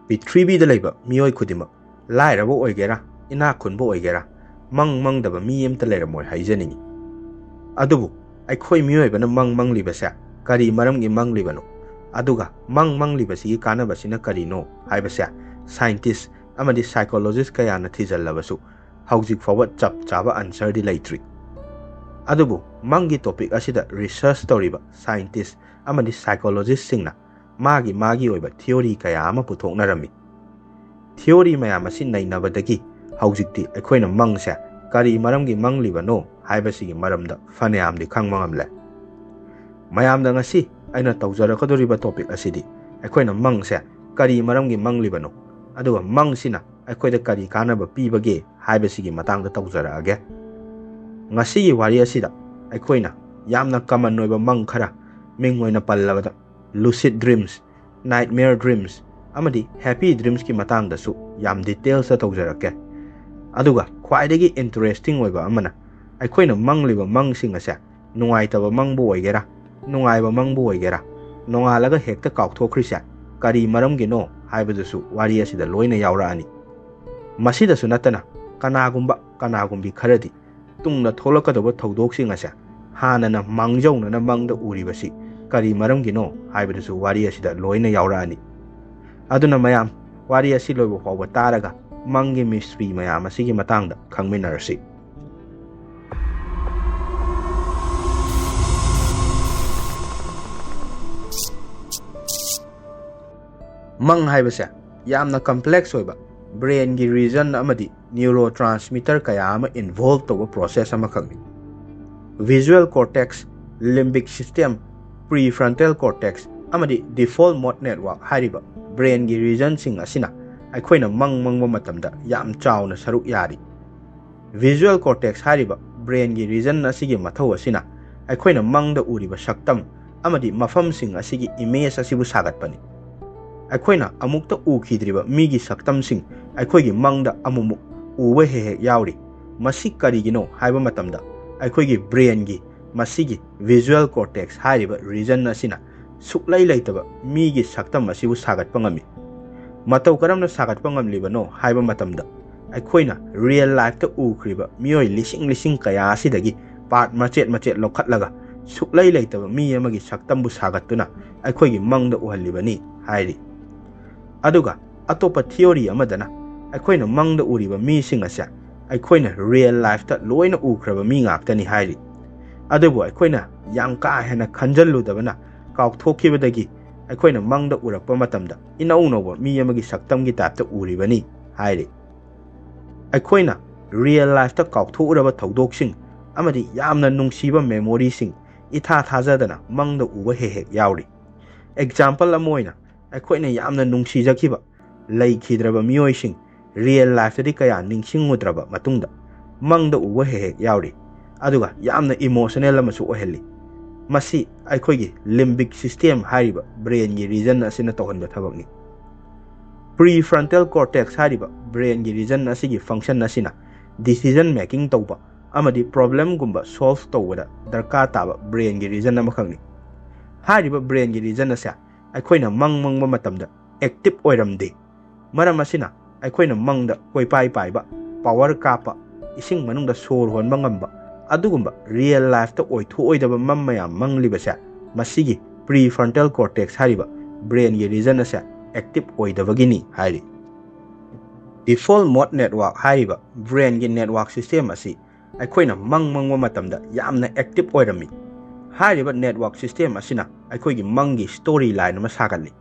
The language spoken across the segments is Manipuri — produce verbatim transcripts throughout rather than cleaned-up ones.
ꯄ꯭ꯔꯤꯊꯤꯕꯤꯗ ꯂꯩꯕ ꯃꯤꯑꯣꯏ ꯈꯨꯗꯤꯡꯃꯛ, ꯂꯥꯏꯔꯕ ꯑꯣꯏꯒꯦꯔꯥ, ꯏꯅꯥꯛ ꯈꯨꯟꯕ ꯑꯣꯏꯒꯦꯔꯥ, ꯃꯪ ꯃꯪꯗꯕ ꯃꯤ ꯑꯃꯠꯇ ꯂꯩꯔꯝꯃꯣꯏ ꯍꯥꯏꯖꯅꯤꯡꯏ꯫ ꯑꯗꯨꯕꯨ ꯑꯩꯈꯣꯏ ꯃꯤꯑꯣꯏꯕꯅ ꯃꯪ ꯃꯪꯂꯤꯕꯁꯦ ꯀꯔꯤ ꯃꯔꯝꯒꯤ ꯃꯪꯂꯤꯕꯅꯣ? ꯑꯗꯨꯒ ꯃꯪ ꯃꯪꯂꯤꯕꯁꯤꯒꯤ ꯀꯥꯟꯅꯕꯁꯤꯅ ꯀꯔꯤꯅꯣ ꯍꯥꯏꯕꯁꯦ scientist ꯑꯃꯗꯤ psychologist ꯀꯌꯥꯅ ꯊꯤꯖꯤꯜꯂꯕꯁꯨ ꯍꯧꯖꯤꯛ ꯐꯥꯎꯕ ꯆꯞ ꯆꯥꯕ answerꯗꯤ ꯂꯩꯇ꯭ꯔꯤ꯫ ꯑꯗꯨꯕꯨ ꯃꯪꯒꯤ topic ꯑꯁꯤꯗ research ꯇꯧꯔꯤꯕ scientist ꯑꯃꯗꯤ psychologistꯁꯤꯡꯅ ꯃꯥꯒꯤ ꯃꯥꯒꯤ ꯑꯣꯏꯕ theory ꯀꯌꯥ ꯑꯃ ꯄꯨꯊꯣꯛꯅꯔꯝꯃꯤ꯫ Theory ꯃꯌꯥꯝ ꯑꯁꯤ ꯅꯩꯅꯕꯗꯒꯤ ꯍꯧꯖꯤꯛꯇꯤ ꯑꯩꯈꯣꯏꯅ ꯃꯪꯁꯦ ꯀꯔꯤ ꯃꯔꯝꯒꯤ ꯃꯪꯂꯤꯕꯅꯣ ꯍꯥꯏꯕꯁꯤꯒꯤ ꯃꯔꯝꯗ ꯐꯅꯌꯥꯝꯗꯤ ꯈꯪꯕ ꯉꯝꯂꯦ꯫ ꯃꯌꯥꯝꯗ ꯉꯁꯤ ꯑꯩꯅ ꯇꯧꯖꯔꯛꯀꯗꯧꯔꯤꯕ topic ꯑꯁꯤꯗꯤ ꯑꯩꯈꯣꯏꯅ ꯃꯪꯁꯦ ꯀꯔꯤ ꯃꯔꯝꯒꯤ ꯃꯪꯂꯤꯕꯅꯣ, ꯑꯗꯨꯒ ꯃꯪꯁꯤꯅ ꯑꯩꯈꯣꯏꯗ ꯀꯔꯤ ꯀꯥꯟꯅꯕ ꯄꯤꯕꯒꯦ ꯍꯥꯏꯕꯁꯤꯒꯤ ꯃꯇꯥꯡꯗ ꯇꯧꯖꯔꯛꯑꯒꯦ꯫ ꯉꯁꯤꯒꯤ ꯋꯥꯔꯤ ꯑꯁꯤꯗ ꯑꯩꯈꯣꯏꯅ ꯌꯥꯝꯅ common ꯑꯣꯏꯕ ꯃꯪ ꯈꯔ, ꯃꯤꯡ ꯑꯣꯏꯅ ꯄꯜꯂꯕꯗ lucid dreams, nightmare dreams ꯑꯃꯗꯤ happy dreamsꯀꯤ ꯃꯇꯥꯡꯗꯁꯨ ꯌꯥꯝ detailsꯇ ꯇꯧꯖꯔꯛꯀꯦ꯫ ꯑꯗꯨꯒ ꯈ꯭ꯋꯥꯏꯗꯒꯤ interesting ꯑꯣꯏꯕ ꯑꯃꯅ, ꯑꯩꯈꯣꯏꯅ ꯃꯪꯂꯤꯕ ꯃꯪꯁꯤꯡ ꯑꯁꯦ ꯅꯨꯡꯉꯥꯏꯇꯕ ꯃꯪꯕꯨ ꯑꯣꯏꯒꯦꯔꯥ, ꯅꯨꯡꯉꯥꯏꯕ ꯃꯪꯕꯨ ꯑꯣꯏꯒꯦꯔꯥ, ꯅꯣꯡꯉꯥꯜꯂꯒ ꯍꯦꯛꯇ ꯀꯥꯎꯊꯣꯛꯈ꯭ꯔꯤꯁꯦ ꯀꯔꯤ ꯃꯔꯝꯒꯤꯅꯣ ꯍꯥꯏꯕꯗꯨꯁꯨ ꯋꯥꯔꯤ ꯑꯁꯤꯗ ꯂꯣꯏꯅ ꯌꯥꯎꯔꯛꯑꯅꯤ꯫ ꯃꯁꯤꯗꯁꯨ ꯅꯠꯇꯅ, ꯀꯅꯥꯒꯨꯝꯕ ꯀꯅꯥꯒꯨꯝꯕꯤ ꯈꯔꯗꯤ ꯇꯨꯡꯗ ꯊꯣꯛꯂꯛꯀꯗꯧꯕ ꯊꯧꯗꯣꯛꯁꯤꯡ ꯑꯁꯦ ꯍꯥꯟꯅꯅ ꯃꯥꯡꯖꯧꯅꯅ ꯃꯪꯗ ꯎꯔꯤꯕꯁꯤ ꯀꯔꯤ ꯃꯔꯝꯒꯤꯅꯣ ꯍꯥꯏꯕꯗꯨꯁꯨ ꯋꯥꯔꯤ ꯑꯁꯤꯗ ꯂꯣꯏꯅ ꯌꯥꯎꯔꯛꯑꯅꯤ꯫ ꯑꯗꯨꯅ ꯃꯌꯥꯝ, ꯋꯥꯔꯤ ꯑꯁꯤ ꯂꯣꯏꯕ ꯐꯥꯎꯕ ꯇꯥꯔꯒ ꯃꯪꯒꯤ mystery ꯃꯌꯥꯝ ꯑꯁꯤꯒꯤ ꯃꯇꯥꯡꯗ ꯈꯪꯃꯤꯟꯅꯔꯁꯤ꯫ ꯃꯪ ꯍꯥꯏꯕꯁꯦ ꯌꯥꯝꯅ complex ꯑꯣꯏꯕ, brainꯒꯤ region ꯑꯃꯗꯤ neurotransmitter ꯀꯌꯥ ꯑꯃ involve ꯇꯧꯕ process ꯑꯃꯈꯛꯅꯤ꯫ Visual cortex, limbic system, prefrontal cortex ꯑꯃꯗꯤ default mode network ꯍꯥꯏꯔꯤꯕ brainꯒꯤ regionꯁꯤꯡ ꯑꯁꯤꯅ ꯑꯩꯈꯣꯏꯅ ꯃꯪ ꯃꯪꯕ ꯃꯇꯝꯗ ꯌꯥꯝ ꯆꯥꯎꯅ ꯁꯔꯨꯛ ꯌꯥꯔꯤ꯫ Visual cortex ꯍꯥꯏꯔꯤꯕ brainꯒꯤ region ꯑꯁꯤꯒꯤ ꯃꯊꯧ ꯑꯁꯤꯅ ꯑꯩꯈꯣꯏꯅ ꯃꯪꯗ ꯎꯔꯤꯕ ꯁꯛꯇꯝ ꯑꯃꯗꯤ ꯃꯐꯝꯁꯤꯡ ꯑꯁꯤꯒꯤ image ꯑꯁꯤꯕꯨ ꯁꯥꯒꯠꯄꯅꯤ꯫ ꯑꯩꯈꯣꯏꯅ ꯑꯃꯨꯛꯇ ꯎꯈꯤꯗ꯭ꯔꯤꯕ ꯃꯤꯒꯤ ꯁꯛꯇꯝꯁꯤꯡ ꯑꯩꯈꯣꯏꯒꯤ ꯃꯪꯗ ꯑꯃꯨꯛꯃꯨꯛ ꯎꯕ ꯍꯦꯛ ꯍꯦꯛ ꯌꯥꯎꯔꯤ꯫ ꯃꯁꯤ ꯀꯔꯤꯒꯤꯅꯣ ꯍꯥꯏꯕ ꯃꯇꯝꯗ, ꯑꯩꯈꯣꯏꯒꯤ brainꯒꯤ ꯃꯁꯤꯒꯤ visual cortex ꯍꯥꯏꯔꯤꯕ region ꯑꯁꯤꯅ ꯁꯨꯛꯂꯩ ꯂꯩꯇꯕ ꯃꯤꯒꯤ ꯁꯛꯇꯝ ꯑꯁꯤꯕꯨ ꯁꯥꯒꯠꯄ ꯉꯝꯃꯤ꯫ ꯃꯇꯧ ꯀꯔꯝꯅ ꯁꯥꯒꯠꯄ ꯉꯝꯂꯤꯕꯅꯣ ꯍꯥꯏꯕ ꯃꯇꯝꯗ, ꯑꯩꯈꯣꯏꯅ ꯔꯤꯌꯦꯜ ꯂꯥꯏꯐꯇ ꯎꯈ꯭ꯔꯤꯕ ꯃꯤꯑꯣꯏ ꯂꯤꯁꯤꯡ ꯂꯤꯁꯤꯡ ꯀꯌꯥ ꯑꯁꯤꯗꯒꯤ ꯄꯥꯔꯠ ꯃꯆꯦꯠ ꯃꯆꯦꯠ ꯂꯧꯈꯠꯂꯒ ꯁꯨꯛꯂꯩ ꯂꯩꯇꯕ ꯃꯤ ꯑꯃꯒꯤ ꯁꯛꯇꯝꯕꯨ ꯁꯥꯒꯠꯇꯨꯅ ꯑꯩꯈꯣꯏꯒꯤ ꯃꯪꯗ ꯎꯍꯜꯂꯤꯕꯅꯤ ꯍꯥꯏꯔꯤ꯫ ꯑꯗꯨꯒ ꯑꯇꯣꯞꯄ ꯊꯤꯑꯣꯔꯤ ꯑꯃꯗꯅ ꯑꯩꯈꯣꯏꯅ ꯃꯪꯗ ꯎꯔꯤꯕ ꯃꯤꯁꯤꯡ ꯑꯁꯦ ꯑꯩꯈꯣꯏꯅ ꯔꯤꯌꯦꯜ ꯂꯥꯏꯐꯇ ꯂꯣꯏꯅ ꯎꯈ꯭ꯔꯕ ꯃꯤ ꯉꯥꯛꯇꯅꯤ ꯍꯥꯏꯔꯤ꯫ ꯑꯗꯨꯕꯨ ꯑꯩꯈꯣꯏꯅ ꯌꯥꯝ ꯀꯥ ꯍꯦꯟꯅ ꯈꯟꯖꯜꯂꯨꯗꯕꯅ ꯀꯥꯎꯊꯣꯛꯈꯤꯕꯗꯒꯤ ꯑꯩꯈꯣꯏꯅ ꯃꯪꯗ ꯎꯔꯛꯄ ꯃꯇꯝꯗ ꯏꯅꯧ ꯅꯧꯕ ꯃꯤ ꯑꯃꯒꯤ ꯁꯛꯇꯝꯒꯤ ꯇꯥꯏꯞꯇ ꯎꯔꯤꯕꯅꯤ ꯍꯥꯏꯔꯤ꯫ ꯑꯩꯈꯣꯏꯅ ꯔꯤꯌꯦꯜ ꯂꯥꯏꯐꯇ ꯀꯥꯎꯊꯣꯛꯎꯔꯕ ꯊꯧꯗꯣꯛꯁꯤꯡ ꯑꯃꯗꯤ ꯌꯥꯝꯅ ꯅꯨꯡꯁꯤꯕ ꯃꯦꯃꯣꯔꯤꯁꯤꯡ ꯏꯊꯥ ꯊꯥꯖꯗꯅ ꯃꯪꯗ ꯎꯕ ꯍꯦꯛ ꯍꯦꯛ ꯌꯥꯎꯔꯤ꯫ ꯑꯦꯛꯖꯥꯝꯄꯜ ꯑꯃ ꯑꯣꯏꯅ, ꯑꯩꯈꯣꯏꯅ ꯌꯥꯝꯅ ꯅꯨꯡꯁꯤꯖꯈꯤꯕ ꯂꯩꯈꯤꯗ꯭ꯔꯕ ꯃꯤꯑꯣꯏꯁꯤꯡ ꯔꯤꯌꯦꯜ ꯂꯥꯏꯐꯇꯗꯤ ꯀꯌꯥ ꯅꯤꯡꯁꯤꯡꯉꯨꯗ꯭ꯔꯕ ꯃꯇꯨꯡꯗ ꯃꯪꯗ ꯎꯕ ꯍꯦꯛ ꯍꯦꯛ ꯌꯥꯎꯔꯤ꯫ ꯑꯗꯨꯒ ꯌꯥꯝꯅ ꯏꯃꯣꯁꯅꯦꯜ ꯑꯃꯁꯨ ꯑꯣꯏꯍꯜꯂꯤ꯫ ꯃꯁꯤ ꯑꯩꯈꯣꯏꯒꯤ ꯂꯤꯝꯕꯤꯛ ꯁꯤꯁꯇꯦꯝ ꯍꯥꯏꯔꯤꯕ ꯕ꯭ꯔꯦꯟꯒꯤ ꯔꯤꯖꯟ ꯑꯁꯤꯅ ꯇꯧꯍꯟꯕ ꯊꯕꯛꯅꯤ꯫ ꯄ꯭ꯔꯤ ꯐ꯭ꯔꯟꯇꯦꯜ ꯀꯣꯔꯇꯦꯛꯁ ꯍꯥꯏꯔꯤꯕ ꯕ꯭ꯔꯦꯟꯒꯤ ꯔꯤꯖꯟ ꯑꯁꯤꯒꯤ ꯐꯪꯁꯟ ꯑꯁꯤꯅ ꯗꯤꯁꯤꯖꯟ ꯃꯦꯀꯤꯡ ꯇꯧꯕ ꯑꯃꯗꯤ ꯄ꯭ꯔꯣꯕ꯭ꯂꯦꯝꯒꯨꯝꯕ ꯁꯣꯜꯚ ꯇꯧꯕꯗ ꯗꯔꯀꯥꯔ ꯇꯥꯕ ꯕ꯭ꯔꯦꯟꯒꯤ ꯔꯤꯖꯟ ꯑꯃꯈꯛꯅꯤ꯫ ꯍꯥꯏꯔꯤꯕ ꯕ꯭ꯔꯦꯟꯒꯤ ꯔꯤꯖꯟ ꯑꯁꯦ ꯑꯩꯈꯣꯏꯅ ꯃꯪ ꯃꯪꯕ ꯃꯇꯝꯗ ꯑꯦꯛꯇꯤꯚ ꯑꯣꯏꯔꯝꯗꯦ꯫ ꯃꯔꯝ ꯑꯁꯤꯅ ꯑꯩꯈꯣꯏꯅ ꯃꯪꯗ ꯀꯣꯏꯄꯥꯏ ꯄꯥꯏꯕ, ꯄꯥꯋꯔ ꯀꯥꯞꯄ, ꯏꯁꯤꯡ ꯃꯅꯨꯡꯗ ꯁꯣꯔ ꯍꯣꯟꯕ ꯉꯝꯕ, ꯑꯗꯨꯒꯨꯝꯕ ꯔꯤꯌꯦꯜ ꯂꯥꯏꯐꯇ ꯑꯣꯏꯊꯣꯛꯑꯣꯏꯗꯕ ꯃꯪ ꯃꯌꯥꯝ ꯃꯪꯂꯤꯕꯁꯦ ꯃꯁꯤꯒꯤ ꯄ꯭ꯔꯤ ꯐ꯭ꯔꯟꯇꯦꯜ ꯀꯣꯔꯇꯦꯛꯁ ꯍꯥꯏꯔꯤꯕ ꯕ꯭ꯔꯦꯟꯒꯤ ꯔꯤꯖꯟ ꯑꯁꯦ ꯑꯦꯛꯇꯤꯚ ꯑꯣꯏꯗꯕꯒꯤꯅꯤ ꯍꯥꯏꯔꯤ꯫ ꯗꯤꯐꯣꯜꯠ ꯃꯣꯗ ꯅꯦꯠꯋꯥꯔꯛ ꯍꯥꯏꯔꯤꯕ ꯕ꯭ꯔꯦꯟꯒꯤ ꯅꯦꯠꯋꯥꯔꯛ ꯁꯤꯁꯇꯦꯝ ꯑꯁꯤ ꯑꯩꯈꯣꯏꯅ ꯃꯪ ꯃꯪꯕ ꯃꯇꯝꯗ ꯌꯥꯝꯅ ꯑꯦꯛꯇꯤꯚ ꯑꯣꯏꯔꯝꯃꯤ꯫ ꯍꯥꯏꯔꯤꯕ ꯅꯦꯠꯋꯥꯔꯛ ꯁꯤꯁꯇꯦꯝ ꯑꯁꯤꯅ ꯑꯩꯈꯣꯏꯒꯤ ꯃꯪꯒꯤ ꯁ꯭ꯇꯣꯔꯤ ꯂꯥꯏꯟ ꯑꯃ ꯁꯥꯒꯠꯂꯤ꯫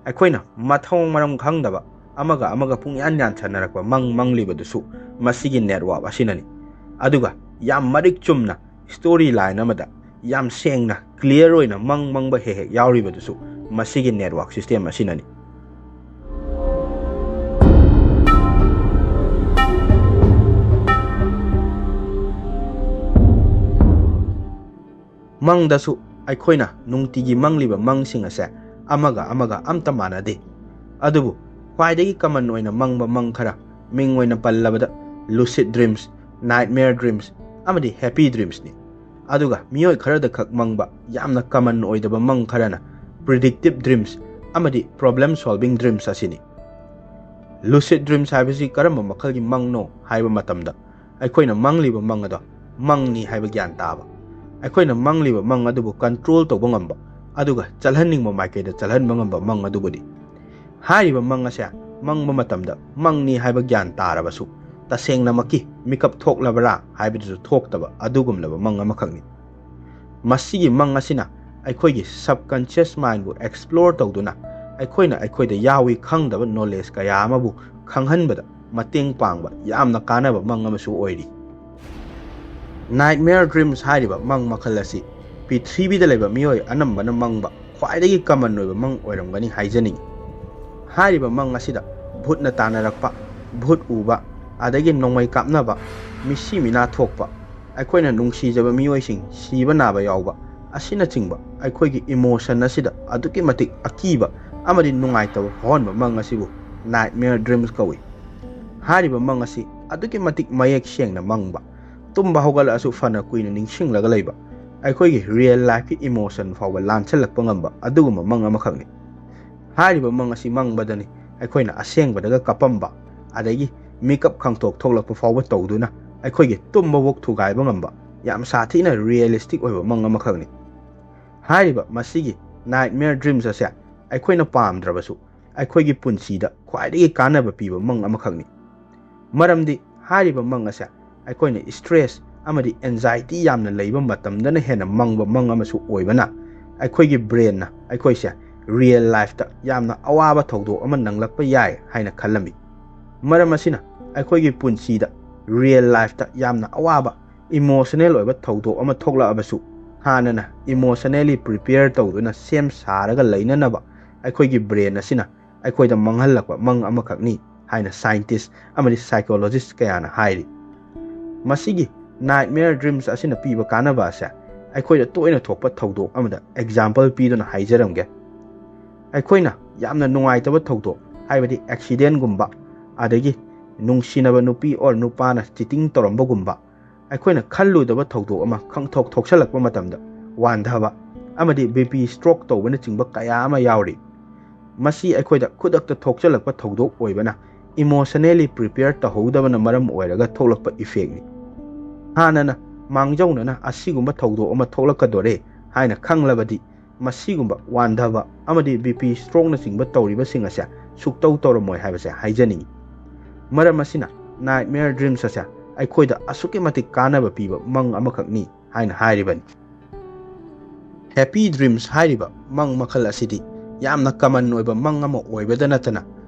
ꯑꯩꯈꯣꯏꯅ ꯃꯊꯣꯡ ꯃꯔꯝ ꯈꯪꯗꯕ ꯑꯃꯒ ꯑꯃꯒ ꯄꯨꯡꯌꯥꯟ ꯌꯥꯟꯁꯟꯅꯔꯛꯄ ꯃꯪ ꯃꯪꯂꯤꯕꯗꯨꯁꯨ ꯃꯁꯤꯒꯤ ꯅꯦꯠꯋꯥꯔꯛ ꯑꯁꯤꯅꯅꯤ꯫ ꯑꯗꯨꯒ ꯌꯥꯝ ꯃꯔꯤꯛ ꯆꯨꯝꯅ ꯁ꯭ꯇꯣꯔꯤ ꯂꯥꯏꯟ ꯑꯃꯗ ꯌꯥꯝ ꯁꯦꯡꯅ, ꯀ꯭ꯂꯤꯌꯔ ꯑꯣꯏꯅ ꯃꯪ ꯃꯪꯕ ꯍꯦꯛ ꯍꯦꯛ ꯌꯥꯎꯔꯤꯕꯗꯨꯁꯨ ꯃꯁꯤꯒꯤ ꯅꯦꯠꯋꯥꯔꯛ ꯁꯤꯁꯇꯦꯝ ꯑꯁꯤꯅꯅꯤ꯫ ꯃꯪꯗꯁꯨ ꯑꯩꯈꯣꯏꯅ ꯅꯨꯡꯇꯤꯒꯤ ꯃꯪꯂꯤꯕ ꯃꯪꯁꯤꯡ ꯑꯁꯦ ꯑꯃꯒ ꯑꯃꯒ ꯑꯝꯇ ꯃꯥꯟꯅꯗꯦ꯫ ꯑꯗꯨꯕꯨ ꯈ꯭ꯋꯥꯏꯗꯒꯤ ꯀꯃꯟ ꯑꯣꯏꯅ ꯃꯪꯕ ꯃꯪ ꯈꯔ, ꯃꯤꯡ ꯑꯣꯏꯅ ꯄꯜꯂꯕꯗ lucid dreams, nightmare dreams ꯑꯃꯗꯤ happy dreamsꯅꯤ꯫ ꯑꯗꯨꯒ ꯃꯤꯑꯣꯏ ꯈꯔꯗ ꯈꯛ ꯃꯪꯕ ꯌꯥꯝꯅ ꯀꯃꯟ ꯑꯣꯏꯗꯕ ꯃꯪ ꯈꯔꯅ predictive dreams ꯑꯃꯗꯤ problem solving dreams ꯑꯁꯤꯅꯤ꯫ Lucid dreams ꯍꯥꯏꯕꯁꯤ ꯀꯔꯝꯕ ꯃꯈꯜꯒꯤ ꯃꯪꯅꯣ ꯍꯥꯏꯕ ꯃꯇꯝꯗ, ꯑꯩꯈꯣꯏꯅ ꯃꯪꯂꯤꯕ ꯃꯪ ꯑꯗꯣ ꯃꯪꯅꯤ ꯍꯥꯏꯕ ꯒ꯭ꯌꯥꯟ ꯇꯥꯕ, ꯑꯩꯈꯣꯏꯅ ꯃꯪꯂꯤꯕ ꯃꯪ ꯑꯗꯨꯕꯨ ꯀꯟꯇ꯭ꯔꯣꯜ ꯇꯧꯕ ꯉꯝꯕ, ꯑꯗꯨꯒ ꯆꯠꯍꯟꯅꯤꯡꯕ ꯃꯥꯏꯀꯩꯗ ꯆꯠꯍꯟꯕ ꯉꯝꯕ ꯃꯪ ꯑꯗꯨꯕꯨꯅꯤ꯫ ꯍꯥꯏꯔꯤꯕ ꯃꯪ ꯑꯁꯦ ꯃꯪꯕ ꯃꯇꯝꯗ ꯃꯪꯅꯤ ꯍꯥꯏꯕ ꯒ꯭ꯌꯥꯟ ꯇꯥꯔꯕꯁꯨ, ꯇꯁꯦꯡꯅꯃꯛꯀꯤ ꯃꯤꯀꯞ ꯊꯣꯛꯂꯕ꯭ꯔꯥ ꯍꯥꯏꯕꯗꯨꯁꯨ ꯊꯣꯛꯇꯕ ꯑꯗꯨꯒꯨꯝꯂꯕ ꯃꯪ ꯑꯃꯈꯛꯅꯤ꯫ ꯃꯁꯤꯒꯤ ꯃꯪ ꯑꯁꯤꯅ ꯑꯩꯈꯣꯏꯒꯤ subconscious mindꯕꯨ explore ꯇꯧꯗꯨꯅ, ꯑꯩꯈꯣꯏꯅ ꯑꯩꯈꯣꯏꯗ ꯌꯥꯎꯏ ꯈꯪꯗꯕ knowledge ꯀꯌꯥ ꯑꯃꯕꯨ ꯈꯪꯍꯟꯕꯗ ꯃꯇꯦꯡ ꯄꯥꯡꯕ ꯌꯥꯝꯅ ꯀꯥꯟꯅꯕ ꯃꯪ ꯑꯃꯁꯨ ꯑꯣꯏꯔꯤ꯫ Nightmare dreams ꯍꯥꯏꯔꯤꯕ ꯃꯪ ꯃꯈꯜ ꯑꯁꯤ ꯄ꯭ꯔꯤꯊꯤꯕꯤꯗ ꯂꯩꯕ ꯃꯤꯑꯣꯏ ꯑꯅꯝꯕꯅ ꯃꯪꯕ ꯈ꯭ꯋꯥꯏꯗꯒꯤ common ꯑꯣꯏꯕ ꯃꯪ ꯑꯣꯏꯔꯝꯒꯅꯤ ꯍꯥꯏꯖꯅꯤꯡꯏ꯫ ꯍꯥꯏꯔꯤꯕ ꯃꯪ ꯑꯁꯤꯗ ꯚꯨꯠꯅ ꯇꯥꯟꯅꯔꯛꯄ, ꯚꯨꯠ ꯎꯕ, ꯑꯗꯒꯤ ꯅꯣꯡꯃꯩ ꯀꯥꯞꯅꯕ, ꯃꯤꯁꯤ ꯃꯤꯅꯥ ꯊꯣꯛꯄ, ꯑꯩꯈꯣꯏꯅ ꯅꯨꯡꯁꯤꯖꯕ ꯃꯤꯑꯣꯏꯁꯤꯡ ꯁꯤꯕ ꯅꯥꯕ ꯌꯥꯎꯕ ꯑꯁꯤꯅꯆꯤꯡꯕ ꯑꯩꯈꯣꯏꯒꯤ emotion ꯑꯁꯤꯗ ꯑꯗꯨꯛꯀꯤ ꯃꯇꯤꯛ ꯑꯀꯤꯕ ꯑꯃꯗꯤ ꯅꯨꯡꯉꯥꯏꯇꯕ ꯐꯥꯎꯍꯟꯕ ꯃꯪ ꯑꯁꯤꯕꯨ nightmare dreams ꯀꯧꯏ꯫ ꯍꯥꯏꯔꯤꯕ ꯃꯪ ꯑꯁꯤ ꯑꯗꯨꯛꯀꯤ ꯃꯇꯤꯛ ꯃꯌꯦꯛ ꯁꯦꯡꯅ ꯃꯪꯕ, ꯇꯨꯝꯕ ꯍꯧꯒꯠꯂꯛꯑꯁꯨ ꯐꯅ ꯀꯨꯏꯅ ꯅꯤꯡꯁꯤꯡꯂꯒ ꯂꯩꯕ, ꯑꯩꯈꯣꯏꯒꯤ real lifeꯀꯤ emotion ꯐꯥꯎꯕ ꯂꯥꯟꯁꯤꯜꯂꯛꯄ ꯉꯝꯕ ꯑꯗꯨꯒꯨꯝꯕ ꯃꯪ ꯑꯃꯈꯛꯅꯤ꯫ ꯍꯥꯏꯔꯤꯕ ꯃꯪ ꯑꯁꯤ ꯃꯪꯕꯗꯅꯤ ꯑꯩꯈꯣꯏꯅ ꯑꯁꯦꯡꯕꯗꯒ ꯀꯞꯄꯝꯕ, ꯑꯗꯒꯤ ꯃꯤꯀꯞ ꯈꯪꯊꯣꯛ ꯊꯣꯛꯂꯛꯄ ꯐꯥꯎꯕ ꯇꯧꯗꯨꯅ ꯑꯩꯈꯣꯏꯒꯤ ꯇꯨꯝꯕꯐꯥꯎ ꯊꯨꯒꯥꯏꯕ ꯉꯝꯕ ꯌꯥꯝ ꯁꯥꯊꯤꯅ realistic ꯑꯣꯏꯕ ꯃꯪ ꯑꯃꯈꯛꯅꯤ꯫ ꯍꯥꯏꯔꯤꯕ ꯃꯁꯤꯒꯤ nightmare dreams ꯑꯁꯦ ꯑꯩꯈꯣꯏꯅ ꯄꯥꯝꯗ꯭ꯔꯕꯁꯨ ꯑꯩꯈꯣꯏꯒꯤ ꯄꯨꯟꯁꯤꯗ ꯈ꯭ꯋꯥꯏꯗꯒꯤ ꯀꯥꯟꯅꯕ ꯄꯤꯕ ꯃꯪ ꯑꯃꯈꯛꯅꯤ꯫ ꯃꯔꯝꯗꯤ ꯍꯥꯏꯔꯤꯕ ꯃꯪ ꯑꯁꯦ ꯑꯩꯈꯣꯏꯅ stress ꯑꯃꯗꯤ anxiety ꯌꯥꯝꯅ ꯂꯩꯕ ꯃꯇꯝꯗꯅ ꯍꯦꯟꯅ ꯃꯪꯕ ꯃꯪ ꯑꯃꯁꯨ ꯑꯣꯏꯕꯅ, ꯑꯩꯈꯣꯏꯒꯤ brainꯅ ꯑꯩꯈꯣꯏꯁꯦ real lifeꯇ ꯌꯥꯝꯅ ꯑꯋꯥꯕ ꯊꯧꯗꯣꯛ ꯑꯃ ꯅꯪꯂꯛꯄ ꯌꯥꯏ ꯍꯥꯏꯅ ꯈꯜꯂꯝꯃꯤ꯫ ꯃꯔꯝ ꯑꯁꯤꯅ ꯑꯩꯈꯣꯏꯒꯤ ꯄꯨꯟꯁꯤꯗ real lifeꯇ ꯌꯥꯝꯅ ꯑꯋꯥꯕ, emotional ꯑꯣꯏꯕ ꯊꯧꯗꯣꯛ ꯑꯃ ꯊꯣꯛꯂꯛꯑꯕꯁꯨ, ꯍꯥꯟꯅꯅ emotionally prepare ꯇꯧꯗꯨꯅ ꯁꯦꯝ ꯁꯥꯔꯒ ꯂꯩꯅꯅꯕ ꯑꯩꯈꯣꯏꯒꯤ brain ꯑꯁꯤꯅ ꯑꯩꯈꯣꯏꯗ ꯃꯪꯍꯜꯂꯛꯄ ꯃꯪ ꯑꯃꯈꯛꯅꯤ ꯍꯥꯏꯅ scientist ꯑꯃꯗꯤ psychologist ꯀꯌꯥꯅ ꯍꯥꯏꯔꯤ꯫ ꯃꯁꯤꯒꯤ nightmare dreams ꯑꯁꯤꯅ ꯄꯤꯕ ꯀꯥꯟꯅꯕ ꯑꯁꯦ ꯑꯩꯈꯣꯏꯗ ꯇꯣꯏꯅ ꯊꯣꯛꯄ ꯊꯧꯗꯣꯛ ꯑꯃꯗ example ꯄꯤꯗꯨꯅ ꯍꯥꯏꯖꯔꯝꯒꯦ꯫ ꯑꯩꯈꯣꯏꯅ ꯌꯥꯝꯅ ꯅꯨꯡꯉꯥꯏꯇꯕ ꯊꯧꯗꯣꯛ, ꯍꯥꯏꯕꯗꯤ accidentꯒꯨꯝꯕ, ꯑꯗꯒꯤ ꯅꯨꯡꯁꯤꯅꯕ ꯅꯨꯄꯤ or ꯅꯨꯄꯥꯅ cheating ꯇꯧꯔꯝꯕꯒꯨꯝꯕ, ꯑꯩꯈꯣꯏꯅ ꯈꯜꯂꯨꯗꯕ ꯊꯧꯗꯣꯛ ꯑꯃ ꯈꯪꯊꯣꯛ ꯊꯣꯛꯆꯜꯂꯛꯄ ꯃꯇꯝꯗ ꯋꯥꯟꯊꯕ ꯑꯃꯗꯤ BP stroke ꯇꯧꯕꯅꯆꯤꯡꯕ ꯀꯌꯥ ꯑꯃ ꯌꯥꯎꯔꯤ꯫ ꯃꯁꯤ ꯑꯩꯈꯣꯏꯗ ꯈꯨꯗꯛꯇ ꯊꯣꯛꯆꯜꯂꯛꯄ ꯊꯧꯗꯣꯛ ꯑꯣꯏꯕꯅ emotionally prepare ꯇꯧꯍꯧꯗꯕꯅ ꯃꯔꯝ ꯑꯣꯏꯔꯒ ꯊꯣꯛꯂꯛꯄ effectꯅꯤ꯫ ꯍꯥꯟꯅꯅ ꯃꯥꯡꯖꯧꯅꯅ ꯑꯁꯤꯒꯨꯝꯕ ꯊꯧꯗꯣꯛ ꯑꯃ ꯊꯣꯛꯂꯛꯀꯗꯣꯔꯦ ꯍꯥꯏꯅ ꯈꯪꯂꯕꯗꯤ, ꯃꯁꯤꯒꯨꯝꯕ ꯋꯥꯟꯊꯕ ꯑꯃꯗꯤ B P strokeꯅꯆꯤꯡꯕ ꯇꯧꯔꯤꯕꯁꯤꯡ ꯑꯁꯦ ꯁꯨꯛꯇꯧ ꯇꯧꯔꯝꯃꯣꯏ ꯍꯥꯏꯕꯁꯦ ꯍꯥꯏꯖꯅꯤꯡꯏ꯫ ꯃꯔꯝ ꯑꯁꯤꯅ, nightmare dreams ꯑꯁꯦ ꯑꯩꯈꯣꯏꯗ ꯑꯁꯨꯛꯀꯤ ꯃꯇꯤꯛ ꯀꯥꯟꯅꯕ ꯄꯤꯕ ꯃꯪ ꯑꯃꯈꯛꯅꯤ ꯍꯥꯏꯅ ꯍꯥꯏꯔꯤꯕꯅꯤ꯫ Happy dreams ꯍꯥꯏꯔꯤꯕ ꯃꯪ ꯃꯈꯜ ꯑꯁꯤꯗꯤ ꯌꯥꯝꯅ common ꯑꯣꯏꯕ ꯃꯪ ꯑꯃ ꯑꯣꯏꯕꯗ ꯅꯠꯇꯅ,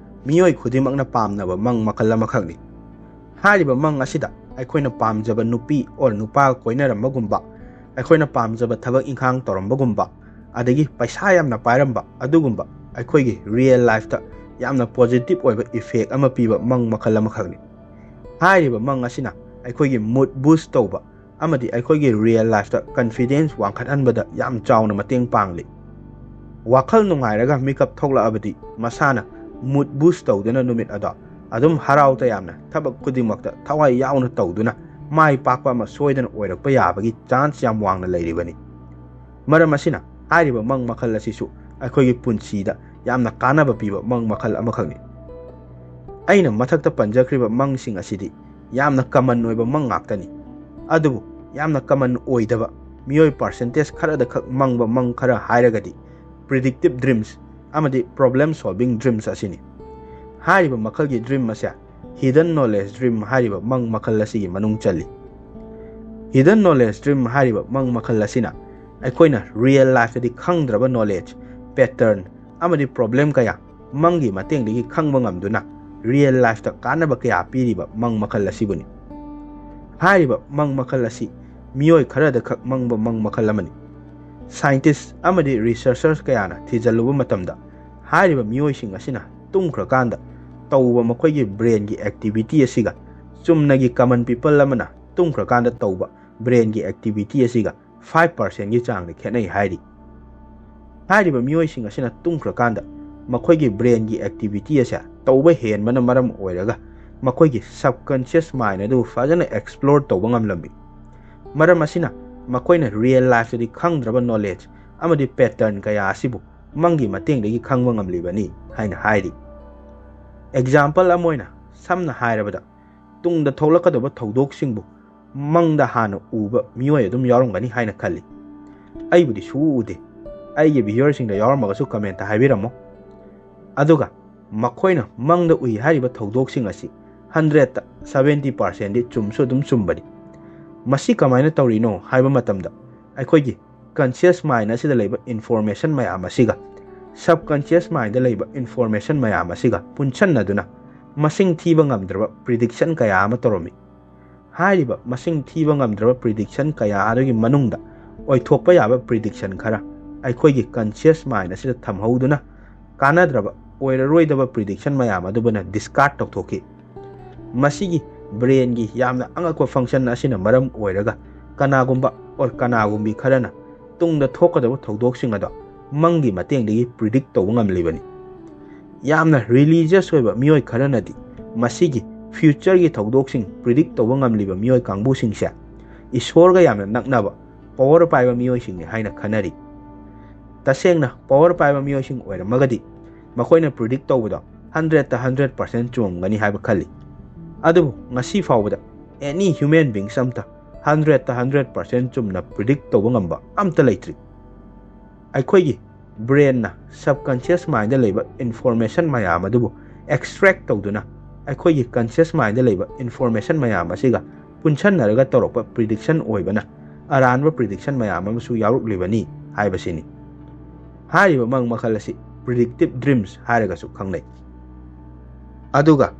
ꯃꯤꯑꯣꯏ ꯈꯨꯗꯤꯡꯃꯛꯅ ꯄꯥꯝꯅꯕ ꯃꯪ ꯃꯈꯜ ꯑꯃꯈꯛꯅꯤ꯫ ꯍꯥꯏꯔꯤꯕ ꯃꯪ ꯑꯁꯤꯗ ꯑꯩꯈꯣꯏꯅ ꯄꯥꯝꯖꯕ ꯅꯨꯄꯤ or ꯅꯨꯄꯥ ꯀꯣꯏꯅꯔꯝꯕꯒꯨꯝꯕ, ꯑꯩꯈꯣꯏꯅ ꯄꯥꯝꯖꯕ ꯊꯕꯛ ꯏꯪꯈꯥꯡ ꯇꯧꯔꯝꯕꯒꯨꯝꯕ, ꯑꯗꯒꯤ ꯄꯩꯁꯥ ꯌꯥꯝꯅ ꯄꯥꯏꯔꯝꯕ ꯑꯗꯨꯒꯨꯝꯕ ꯑꯩꯈꯣꯏꯒꯤ real lifeꯇ ꯌꯥꯝꯅ positive ꯑꯣꯏꯕ effect ꯑꯃ ꯄꯤꯕ ꯃꯪ ꯃꯈꯜ ꯑꯃꯈꯛꯅꯤ꯫ ꯍꯥꯏꯔꯤꯕ ꯃꯪ ꯑꯁꯤꯅ ꯑꯩꯈꯣꯏꯒꯤ mood boost ꯇꯧꯕ ꯑꯃꯗꯤ ꯑꯩꯈꯣꯏꯒꯤ real lifeꯇ confidence ꯋꯥꯡꯈꯠꯍꯟꯕꯗ ꯌꯥꯝ ꯆꯥꯎꯅ ꯃꯇꯦꯡ ꯄꯥꯡꯂꯤ꯫ ꯋꯥꯈꯜ ꯅꯨꯡꯉꯥꯏꯔꯒ ꯃꯤꯀꯞ ꯊꯣꯛꯂꯛꯑꯕꯗꯤ ꯃꯁꯥꯅ mood boost ꯇꯧꯗꯨꯅ ꯅꯨꯃꯤꯠ ꯑꯗꯣ ꯑꯗꯨꯝ ꯍꯔꯥꯎ ꯇꯌꯥꯝꯅ ꯊꯕꯛ ꯈꯨꯗꯤꯡꯃꯛꯇ ꯊꯋꯥꯏ ꯌꯥꯎꯅ ꯇꯧꯗꯨꯅ ꯃꯥꯏ ꯄꯥꯛꯄ ꯑꯃ ꯁꯣꯏꯗꯅ ꯑꯣꯏꯔꯛꯄ ꯌꯥꯕꯒꯤ chance ꯌꯥꯝ ꯋꯥꯡꯅ ꯂꯩꯔꯤꯕꯅꯤ꯫ ꯃꯔꯝ ꯑꯁꯤꯅ ꯍꯥꯏꯔꯤꯕ ꯃꯪ ꯃꯈꯜ ꯑꯁꯤꯁꯨ ꯑꯩꯈꯣꯏꯒꯤ ꯄꯨꯟꯁꯤꯗ ꯌꯥꯝꯅ ꯀꯥꯟꯅꯕ ꯄꯤꯕ ꯃꯪ ꯃꯈꯜ ꯑꯃꯈꯛꯅꯤ꯫ ꯑꯩꯅ ꯃꯊꯛꯇ ꯄꯟꯖꯈ꯭ꯔꯤꯕ ꯃꯪꯁꯤꯡ ꯑꯁꯤꯗꯤ ꯌꯥꯝꯅ common ꯑꯣꯏꯕ ꯃꯪ ꯉꯥꯛꯇꯅꯤ꯫ ꯑꯗꯨꯕꯨ ꯌꯥꯝꯅ common ꯑꯣꯏꯗꯕ, ꯃꯤꯑꯣꯏ percentage ꯈꯔꯗ ꯈꯛ ꯃꯪꯕ ꯃꯪ ꯈꯔ ꯍꯥꯏꯔꯒꯗꯤ predictive dreams ꯑꯃꯗꯤ problem solving dreams ꯑꯁꯤꯅꯤ꯫ ꯍꯥꯏꯔꯤꯕ ꯃꯈꯜꯒꯤ dream ꯑꯁꯦ hidden knowledge dream ꯍꯥꯏꯔꯤꯕ ꯃꯪ ꯃꯈꯜ ꯑꯁꯤꯒꯤ ꯃꯅꯨꯡ ꯆꯜꯂꯤ꯫ Hidden knowledge dream ꯍꯥꯏꯔꯤꯕ ꯃꯪ ꯃꯈꯜ ꯑꯁꯤꯅ ꯑꯩꯈꯣꯏꯅ real lifeꯇꯗꯤ ꯈꯪꯗ꯭ꯔꯕ knowledge, pattern ꯑꯃꯗꯤ problem ꯀꯌꯥ ꯃꯪꯒꯤ ꯃꯇꯦꯡꯗꯒꯤ ꯈꯪꯕ ꯉꯝꯗꯨꯅ real lifeꯇ ꯀꯥꯟꯅꯕ ꯀꯌꯥ ꯄꯤꯔꯤꯕ ꯃꯪ ꯃꯈꯜ ꯑꯁꯤꯕꯨꯅꯤ꯫ ꯍꯥꯏꯔꯤꯕ ꯃꯪ ꯃꯈꯜ ꯑꯁꯤ ꯃꯤꯑꯣꯏ ꯈꯔꯗ ꯈꯛ ꯃꯪꯕ ꯃꯪ ꯃꯈꯜ ꯑꯃꯅꯤ꯫ Scientist ꯑꯃꯗꯤ researchers ꯀꯌꯥꯅ ꯊꯤꯖꯤꯜꯂꯨꯕ ꯃꯇꯝꯗ, ꯍꯥꯏꯔꯤꯕ ꯃꯤꯑꯣꯏꯁꯤꯡ ꯑꯁꯤꯅ ꯇꯨꯝꯈ꯭ꯔꯀꯥꯟꯗ ꯇꯧꯕ ꯃꯈꯣꯏꯒꯤ brainꯒꯤ activity ꯑꯁꯤꯒ ꯆꯨꯝꯅꯒꯤ common people ꯑꯃꯅ ꯇꯨꯝꯈ꯭ꯔꯀꯥꯟꯗ ꯇꯧꯕ brainꯒꯤ activity ꯑꯁꯤꯒ five percentꯒꯤ ꯆꯥꯡꯗ ꯈꯦꯠꯅꯩ ꯍꯥꯏꯔꯤ꯫ ꯍꯥꯏꯔꯤꯕ ꯃꯤꯑꯣꯏꯁꯤꯡ ꯑꯁꯤꯅ ꯇꯨꯝꯈ꯭ꯔꯀꯥꯟꯗ ꯃꯈꯣꯏꯒꯤ brainꯒꯤ activity ꯑꯁꯦ ꯇꯧꯕ ꯍꯦꯟꯕꯅ ꯃꯔꯝ ꯑꯣꯏꯔꯒ ꯃꯈꯣꯏꯒꯤ subconscious mind ꯑꯗꯨ ꯐꯖꯅ explore ꯇꯧꯕ ꯉꯝꯂꯝꯃꯤ꯫ ꯃꯔꯝ ꯑꯁꯤꯅ ꯃꯈꯣꯏꯅ real lifeꯇꯗꯤ ꯈꯪꯗ꯭ꯔꯕ knowledge ꯑꯃꯗꯤ pattern ꯀꯌꯥ ꯑꯁꯤꯕꯨ ꯃꯪꯒꯤ ꯃꯇꯦꯡꯗꯒꯤ ꯈꯪꯕ ꯉꯝꯂꯤꯕꯅꯤ ꯍꯥꯏꯅ ꯍꯥꯏꯔꯤ꯫ ꯑꯦꯛꯖꯥꯝꯄꯜ ꯑꯃ ꯑꯣꯏꯅ, ꯁꯝꯅ ꯍꯥꯏꯔꯕꯗ, ꯇꯨꯡꯗ ꯊꯣꯛꯂꯛꯀꯗꯕ ꯊꯧꯗꯣꯛꯁꯤꯡꯕꯨ ꯃꯪꯗ ꯍꯥꯟꯅ ꯎꯕ ꯃꯤꯑꯣꯏ ꯑꯗꯨꯝ ꯌꯥꯎꯔꯝꯒꯅꯤ ꯍꯥꯏꯅ ꯈꯜꯂꯤ꯫ ꯑꯩꯕꯨꯗꯤ ꯁꯨꯛꯎ ꯎꯗꯦ꯫ ꯑꯩꯒꯤ ꯚꯤꯌꯨꯋꯔꯁꯤꯡꯗ ꯌꯥꯎꯔꯝꯃꯒꯁꯨ ꯀꯃꯦꯟꯇ ꯍꯥꯏꯕꯤꯔꯝꯃꯣ꯫ ꯑꯗꯨꯒ ꯃꯈꯣꯏꯅ ꯃꯪꯗ ꯎꯏ ꯍꯥꯏꯔꯤꯕ ꯊꯧꯗꯣꯛꯁꯤꯡ ꯑꯁꯤ ꯍꯟꯗ꯭ꯔꯦꯠꯇ ꯁꯕꯦꯟꯇꯤ ꯄꯥꯔꯁꯦꯟꯗꯤ ꯆꯨꯝꯁꯨ ꯑꯗꯨꯝ ꯆꯨꯝꯕꯅꯤ꯫ ꯃꯁꯤ ꯀꯃꯥꯏꯅ ꯇꯧꯔꯤꯅꯣ ꯍꯥꯏꯕ ꯃꯇꯝꯗ, ꯑꯩꯈꯣꯏꯒꯤ ꯀꯟꯁꯤꯌꯁ ꯃꯥꯏꯟ ꯑꯁꯤꯗ ꯂꯩꯕ ꯏꯟꯐꯣꯔꯃꯦꯁꯟ ꯃꯌꯥꯝ ꯑꯁꯤꯒ ꯁꯕꯀꯟꯁꯤꯌꯁ ꯃꯥꯏꯟꯗ ꯂꯩꯕ ꯏꯟꯐꯣꯔꯃꯦꯁꯟ ꯃꯌꯥꯝ ꯑꯁꯤꯒ ꯄꯨꯟꯁꯟꯅꯗꯨꯅ ꯃꯁꯤꯡ ꯊꯤꯕ ꯉꯝꯗ꯭ꯔꯕ ꯄ꯭ꯔꯤꯗꯤꯛꯁꯟ ꯀꯌꯥ ꯑꯃ ꯇꯧꯔꯝꯃꯤ꯫ ꯍꯥꯏꯔꯤꯕ ꯃꯁꯤꯡ ꯊꯤꯕ ꯉꯝꯗ꯭ꯔꯕ ꯄ꯭ꯔꯤꯗꯤꯛꯁꯟ ꯀꯌꯥ ꯑꯗꯨꯒꯤ ꯃꯅꯨꯡꯗ ꯑꯣꯏꯊꯣꯛꯄ ꯌꯥꯕ ꯄ꯭ꯔꯤꯗꯤꯛꯁꯟ ꯈꯔ ꯑꯩꯈꯣꯏꯒꯤ ꯀꯟꯁꯤꯌꯁ ꯃꯥꯏꯟ ꯑꯁꯤꯗ ꯊꯝꯍꯧꯗꯨꯅ, ꯀꯥꯟꯅꯗ꯭ꯔꯕ, ꯑꯣꯏꯔꯔꯣꯏꯗꯕ ꯄ꯭ꯔꯤꯗꯤꯛꯁꯟ ꯃꯌꯥꯝ ꯑꯗꯨꯕꯨꯅ ꯗꯤꯁꯀꯥꯔꯗ ꯇꯧꯊꯣꯛꯈꯤ꯫ ꯃꯁꯤꯒꯤ ꯕ꯭ꯔꯦꯟꯒꯤ ꯌꯥꯝꯅ ꯑꯉꯛꯄ ꯐꯪꯁꯟ ꯑꯁꯤꯅ ꯃꯔꯝ ꯑꯣꯏꯔꯒ ꯀꯅꯥꯒꯨꯝꯕ ꯑꯣꯔ ꯀꯅꯥꯒꯨꯝꯕꯤ ꯈꯔꯅ ꯇꯨꯡꯗ ꯊꯣꯛꯀꯗꯕ ꯊꯧꯗꯣꯛꯁꯤꯡ ꯑꯗꯣ ꯃꯪꯒꯤ ꯃꯇꯦꯡꯗꯒꯤ ꯄ꯭ꯔꯤꯗꯤꯛ ꯇꯧꯕ ꯉꯝꯂꯤꯕꯅꯤ꯫ ꯌꯥꯝꯅ ꯔꯤꯂꯤꯖꯤꯌꯁ ꯑꯣꯏꯕ ꯃꯤꯑꯣꯏ ꯈꯔꯅꯗꯤ ꯃꯁꯤꯒꯤ ꯐ꯭ꯌꯨꯆꯔꯒꯤ ꯊꯧꯗꯣꯛꯁꯤꯡ ꯄ꯭ꯔꯤꯗꯤꯛ ꯇꯧꯕ ꯉꯝꯂꯤꯕ ꯃꯤꯑꯣꯏ ꯀꯥꯡꯕꯨꯁꯤꯡꯁꯦ ꯏꯁꯣꯔꯒ ꯌꯥꯝꯅ ꯅꯛꯅꯕ, ꯄꯋꯔ ꯄꯥꯏꯕ ꯃꯤꯑꯣꯏꯁꯤꯡꯅꯤ ꯍꯥꯏꯅ ꯈꯟꯅꯔꯤ꯫ ꯇꯁꯦꯡꯅ ꯄꯋꯔ ꯄꯥꯏꯕ ꯃꯤꯑꯣꯏꯁꯤꯡ ꯑꯣꯏꯔꯝꯃꯒꯗꯤ ꯃꯈꯣꯏꯅ ꯄ꯭ꯔꯤꯗꯤꯛ ꯇꯧꯕꯗꯣ ꯍꯟꯗ꯭ꯔꯦꯠꯇ ꯍꯟꯗ꯭ꯔꯦꯠ ꯄꯥꯔꯁꯦꯟ ꯆꯨꯝꯃꯝꯒꯅꯤ ꯍꯥꯏꯕ ꯈꯜꯂꯤ꯫ ꯑꯗꯨꯕꯨ ꯉꯁꯤ ꯐꯥꯎꯕꯗ ꯑꯦꯅꯤ ꯍ꯭ꯌꯨꯃꯦꯟ ꯕꯤꯡꯁ ꯑꯝꯇ ꯍꯟꯗ꯭ꯔꯦꯠꯇ ꯍꯟꯗ꯭ꯔꯦꯠ ꯄꯥꯔꯁꯦꯟ ꯆꯨꯝꯅ ꯄ꯭ꯔꯤꯗꯤꯛ ꯇꯧꯕ ꯉꯝꯕ ꯑꯝꯇ ꯂꯩꯇ꯭ꯔꯤ꯫ ꯑꯩꯈꯣꯏꯒꯤ ꯕ꯭ꯔꯦꯟꯅ ꯁꯕꯀꯟꯁꯤꯌꯁ ꯃꯥꯏꯟꯗ ꯂꯩꯕ ꯏꯟꯐꯣꯔꯃꯦꯁꯟ ꯃꯌꯥꯝ ꯑꯗꯨꯕꯨ ꯑꯦꯛꯁꯇ꯭ꯔꯦꯛ ꯇꯧꯗꯨꯅ ꯑꯩꯈꯣꯏꯒꯤ ꯀꯟꯁꯤꯌꯁ ꯃꯥꯏꯟꯗ ꯂꯩꯕ ꯏꯟꯐꯣꯔꯃꯦꯁꯟ ꯃꯌꯥꯝ ꯑꯁꯤꯒ ꯄꯨꯟꯁꯟꯅꯔꯒ ꯇꯧꯔꯛꯄ ꯄ꯭ꯔꯤꯗꯤꯛꯁꯟ ꯑꯣꯏꯕꯅ ꯑꯔꯥꯟꯕ ꯄ꯭ꯔꯤꯗꯤꯛꯁꯟ ꯃꯌꯥꯝ ꯑꯃꯁꯨ ꯌꯥꯎꯔꯛꯂꯤꯕꯅꯤ ꯍꯥꯏꯕꯁꯤꯅꯤ꯫ ꯍꯥꯏꯔꯤꯕ ꯃꯪ ꯃꯈꯜ ꯑꯁꯤ ꯄ꯭ꯔꯤꯗꯤꯛꯇꯤꯞ ꯗ꯭ꯔꯤꯝꯁ ꯍꯥꯏꯔꯒꯁꯨ ꯈꯪꯅꯩ꯫ ꯑꯗꯨꯒ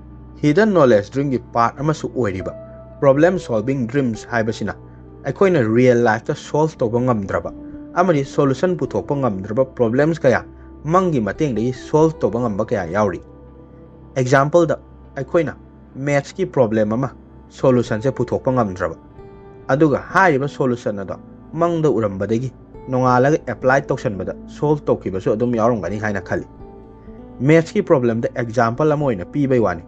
ꯍꯤꯗꯟ ꯅꯣꯂꯦꯖ ꯗ꯭ꯔꯤꯝꯒꯤ ꯄꯥꯔꯠ ꯑꯃꯁꯨ ꯑꯣꯏꯔꯤꯕ ꯄ꯭ꯔꯣꯕ꯭ꯂꯦꯝ ꯁꯣꯜꯚꯤꯡ ꯗ꯭ꯔꯤꯝꯁ ꯍꯥꯏꯕꯁꯤꯅ ꯑꯩꯈꯣꯏꯅ ꯔꯤꯌꯦꯜ ꯂꯥꯏꯐꯇ ꯁꯣꯜꯚ ꯇꯧꯕ ꯉꯝꯗ꯭ꯔꯕ ꯑꯃꯗꯤ ꯁꯣꯂꯨꯁꯟ ꯄꯨꯊꯣꯛꯄ ꯉꯝꯗ꯭ꯔꯕ ꯄ꯭ꯔꯣꯕ꯭ꯂꯦꯝꯁ ꯀꯌꯥ ꯃꯪꯒꯤ ꯃꯇꯦꯡꯗꯒꯤ ꯁꯣꯜꯚ ꯇꯧꯕ ꯉꯝꯕ ꯀꯌꯥ ꯌꯥꯎꯔꯤ꯫ ꯑꯦꯛꯖꯥꯝꯄꯜꯗ, ꯑꯩꯈꯣꯏꯅ ꯃꯦꯠꯁꯀꯤ ꯄ꯭ꯔꯣꯕ꯭ꯂꯦꯝ ꯑꯃ ꯁꯣꯂꯨꯁꯟꯁꯦ ꯄꯨꯊꯣꯛꯄ ꯉꯝꯗ꯭ꯔꯕ, ꯑꯗꯨꯒ ꯍꯥꯏꯔꯤꯕ ꯁꯣꯂꯨꯁꯟ ꯑꯗꯣ ꯃꯪꯗ ꯎꯔꯝꯕꯗꯒꯤ ꯅꯣꯡꯉꯥꯜꯂꯒ ꯑꯦꯄ꯭ꯂꯥꯏ ꯇꯧꯁꯟꯕꯗ ꯁꯣꯜꯚ ꯇꯧꯈꯤꯕꯁꯨ ꯑꯗꯨꯝ ꯌꯥꯎꯔꯝꯒꯅꯤ ꯍꯥꯏꯅ ꯈꯜꯂꯤ꯫ ꯃꯦꯠꯁꯀꯤ ꯄ꯭ꯔꯣꯕ꯭ꯂꯦꯝꯗ ꯑꯦꯛꯖꯥꯝꯄꯜ ꯑꯃ ꯑꯣꯏꯅ ꯄꯤꯕꯩ ꯋꯥꯅꯤ꯫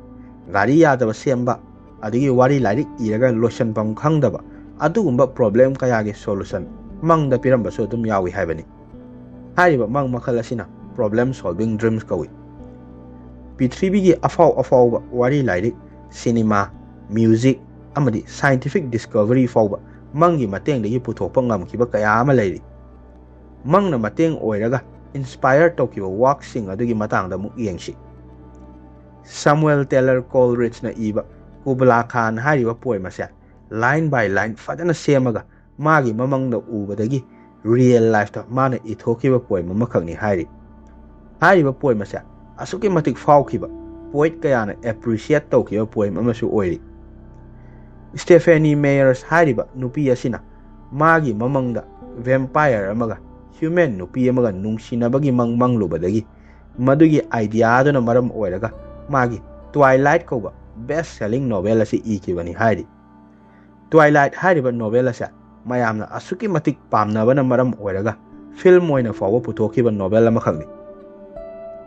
ꯒꯥꯔꯤ ꯌꯥꯗꯕ ꯁꯦꯝꯕ, ꯑꯗꯒꯤ ꯋꯥꯔꯤ ꯂꯥꯏꯔꯤꯛ ꯏꯔꯒ ꯂꯣꯏꯁꯟꯐꯝ ꯈꯪꯗꯕ, ꯑꯗꯨꯒꯨꯝꯕ ꯄ꯭ꯔꯣꯕ꯭ꯂꯦꯝ ꯀꯌꯥꯒꯤ ꯁꯣꯂꯨꯁꯟ ꯃꯪꯗ ꯄꯤꯔꯝꯕꯁꯨ ꯑꯗꯨꯝ ꯌꯥꯎꯏ ꯍꯥꯏꯕꯅꯤ꯫ ꯍꯥꯏꯔꯤꯕ ꯃꯪ ꯃꯈꯜ ꯑꯁꯤꯅ ꯄ꯭ꯔꯣꯕ꯭ꯂꯦꯝ ꯁꯣꯜꯚꯤꯡ ꯗ꯭ꯔꯤꯝꯁ ꯀꯧꯏ꯫ ꯄ꯭ꯔꯤꯊꯤꯕꯤꯒꯤ ꯑꯐꯥꯎ ꯑꯐꯥꯎꯕ ꯋꯥꯔꯤ ꯂꯥꯏꯔꯤꯛ, ꯁꯤꯅꯦꯃꯥ, ꯃ꯭ꯌꯨꯖꯤꯛ ꯑꯃꯗꯤ ꯁꯥꯏꯟꯇꯤꯐꯤꯛ ꯗꯤꯁꯀꯚꯔꯤ ꯐꯥꯎꯕ ꯃꯪꯒꯤ ꯃꯇꯦꯡꯗꯒꯤ ꯄꯨꯊꯣꯛꯄ ꯉꯝꯈꯤꯕ ꯀꯌꯥ ꯑꯃ ꯂꯩꯔꯤ꯫ ꯃꯪꯅ ꯃꯇꯦꯡ ꯑꯣꯏꯔꯒ ꯏꯟꯁꯄꯥꯌꯔ ꯇꯧꯈꯤꯕ ꯋꯥꯛꯁꯤꯡ ꯑꯗꯨꯒꯤ ꯃꯇꯥꯡꯗ ꯑꯃꯨꯛ ꯌꯦꯡꯁꯤ꯫ ꯁꯥꯃꯨꯑꯦꯜ ꯇꯦꯂꯔ ꯀꯣꯜꯔꯤꯆꯅ ꯏꯕ ꯀꯨꯕꯂꯥ ꯈꯥꯟ ꯍꯥꯏꯔꯤꯕ ꯄꯣꯏꯝ ꯑꯁꯦ ꯂꯥꯏꯟ ꯕꯥꯏ ꯂꯥꯏꯟ ꯐꯖꯅ ꯁꯦꯝꯃꯒ ꯃꯥꯒꯤ ꯃꯃꯪꯗ ꯎꯕꯗꯒꯤ ꯔꯤꯌꯦꯜ ꯂꯥꯏꯐꯇ ꯃꯥꯅ ꯏꯊꯣꯛꯈꯤꯕ ꯄꯣꯏꯝ ꯑꯃꯈꯛꯅꯤ ꯍꯥꯏꯔꯤ꯫ ꯍꯥꯏꯔꯤꯕ ꯄꯣꯏꯝ ꯑꯁꯦ ꯑꯁꯨꯛꯀꯤ ꯃꯇꯤꯛ ꯐꯥꯎꯈꯤꯕ, ꯄꯣꯏꯠ ꯀꯌꯥꯅ ꯑꯦꯄ꯭ꯔꯤꯁꯤꯌꯦꯠ ꯇꯧꯈꯤꯕ ꯄꯣꯏꯝ ꯑꯃꯁꯨ ꯑꯣꯏꯔꯤ꯫ ꯁ꯭ꯇꯦꯐꯦꯅꯤ ꯃꯦꯌꯔꯁ ꯍꯥꯏꯔꯤꯕ ꯅꯨꯄꯤ ꯑꯁꯤꯅ ꯃꯥꯒꯤ ꯃꯃꯪꯗ ꯚꯦꯝꯄꯥꯌꯔ ꯑꯃꯒ ꯍ꯭ꯌꯨꯃꯦꯟ ꯅꯨꯄꯤ ꯑꯃꯒ ꯅꯨꯡꯁꯤꯅꯕꯒꯤ ꯃꯪ ꯃꯪꯂꯨꯕꯗꯒꯤ ꯃꯗꯨꯒꯤ ꯑꯥꯏꯗꯤꯌꯥꯗꯨꯅ ꯃꯔꯝ ꯑꯣꯏꯔꯒ ꯃꯥꯒꯤ ꯇ꯭ꯋꯥꯏꯂꯥꯏꯠ ꯀꯧꯕ ꯕꯦꯁ ꯁꯦꯂꯤꯡ ꯅꯣꯚꯦꯜ ꯑꯁꯤ ꯏꯈꯤꯕꯅꯤ ꯍꯥꯏꯔꯤ꯫ ꯇ꯭ꯋꯥꯏꯂꯥꯏꯠ ꯍꯥꯏꯔꯤꯕ ꯅꯣꯚꯦꯜ ꯑꯁꯦ ꯃꯌꯥꯝꯅ ꯑꯁꯨꯛꯀꯤ ꯃꯇꯤꯛ ꯄꯥꯝꯅꯕꯅ ꯃꯔꯝ ꯑꯣꯏꯔꯒ ꯐꯤꯜꯝ ꯑꯣꯏꯅ ꯐꯥꯎꯕ ꯄꯨꯊꯣꯛꯈꯤꯕ ꯅꯣꯚꯦꯜ ꯑꯃꯈꯛꯅꯤ꯫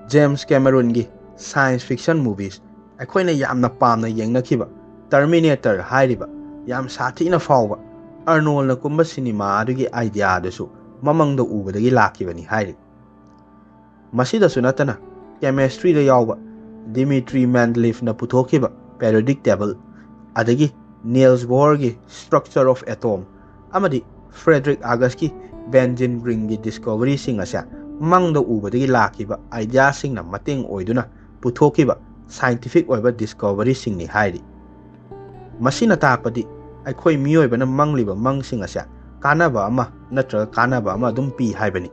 ꯖꯦꯝꯁ ꯀꯦꯃꯦꯔꯨꯟꯒꯤ ꯁꯥꯏꯟꯁ ꯐꯤꯛꯁꯟ ꯃꯨꯚꯤꯁ ꯑꯩꯈꯣꯏꯅ ꯌꯥꯝꯅ ꯄꯥꯝꯅ ꯌꯦꯡꯅꯈꯤꯕ ꯇꯔꯃꯤꯅꯦꯇꯔ ꯍꯥꯏꯔꯤꯕ ꯌꯥꯝ ꯁꯥꯊꯤꯅ ꯐꯥꯎꯕ ꯑꯔꯅꯣꯜꯅ ꯀꯨꯝꯕ ꯁꯤꯅꯦꯃꯥ ꯑꯗꯨꯒꯤ ꯑꯥꯏꯗꯤꯌꯥ ꯑꯗꯨꯁꯨ ꯃꯃꯪꯗ ꯎꯕꯗꯒꯤ ꯂꯥꯛꯈꯤꯕꯅꯤ ꯍꯥꯏꯔꯤ꯫ ꯃꯁꯤꯗꯁꯨ ꯅꯠꯇꯅ ꯀꯦꯃꯦꯁꯇ꯭ꯔꯤꯗ ꯌꯥꯎꯕ ꯗꯤꯃꯤꯇ꯭ꯔꯤ ꯃꯦꯟꯗꯂꯤꯐꯅ ꯄꯨꯊꯣꯛꯈꯤꯕ ꯄꯦꯔꯤꯌꯣꯗꯤꯛ ꯇꯦꯕꯜ, ꯑꯗꯒꯤ ꯅꯤꯜꯁ ꯕꯣꯍꯔꯒꯤ ꯁ꯭ꯇ꯭ꯔꯛꯆꯔ ꯑꯣꯐ ꯑꯦꯇꯣꯝ ꯑꯃꯗꯤ ꯐ꯭ꯔꯦꯗꯔꯤꯛ ꯑꯥꯒꯁꯀꯤ ꯕꯦꯟꯖꯤꯟ ꯔꯤꯡꯒꯤ ꯗꯤꯁꯀꯣꯚꯔꯤꯁꯤꯡ ꯑꯁꯦ ꯃꯪꯗ ꯎꯕꯗꯒꯤ ꯂꯥꯛꯈꯤꯕ ꯑꯥꯏꯗꯤꯌꯥꯁꯤꯡꯅ ꯃꯇꯦꯡ ꯑꯣꯏꯗꯨꯅ ꯄꯨꯊꯣꯛꯈꯤꯕ ꯁꯥꯏꯟꯇꯤꯐꯤꯛ ꯑꯣꯏꯕ ꯗꯤꯁꯀꯣꯚꯔꯤꯁꯤꯡꯅꯤ ꯍꯥꯏꯔꯤ꯫ ꯃꯁꯤꯅ ꯇꯥꯛꯄꯗꯤ ꯑꯩꯈꯣꯏ ꯃꯤꯑꯣꯏꯕꯅ ꯃꯪꯂꯤꯕ ꯃꯪꯁꯤꯡ ꯑꯁꯦ ꯀꯥꯟꯅꯕ ꯑꯃ ꯅꯠꯇ꯭ꯔꯒ ꯀꯥꯟꯅꯕ ꯑꯃ ꯑꯗꯨꯝ ꯄꯤ ꯍꯥꯏꯕꯅꯤ꯫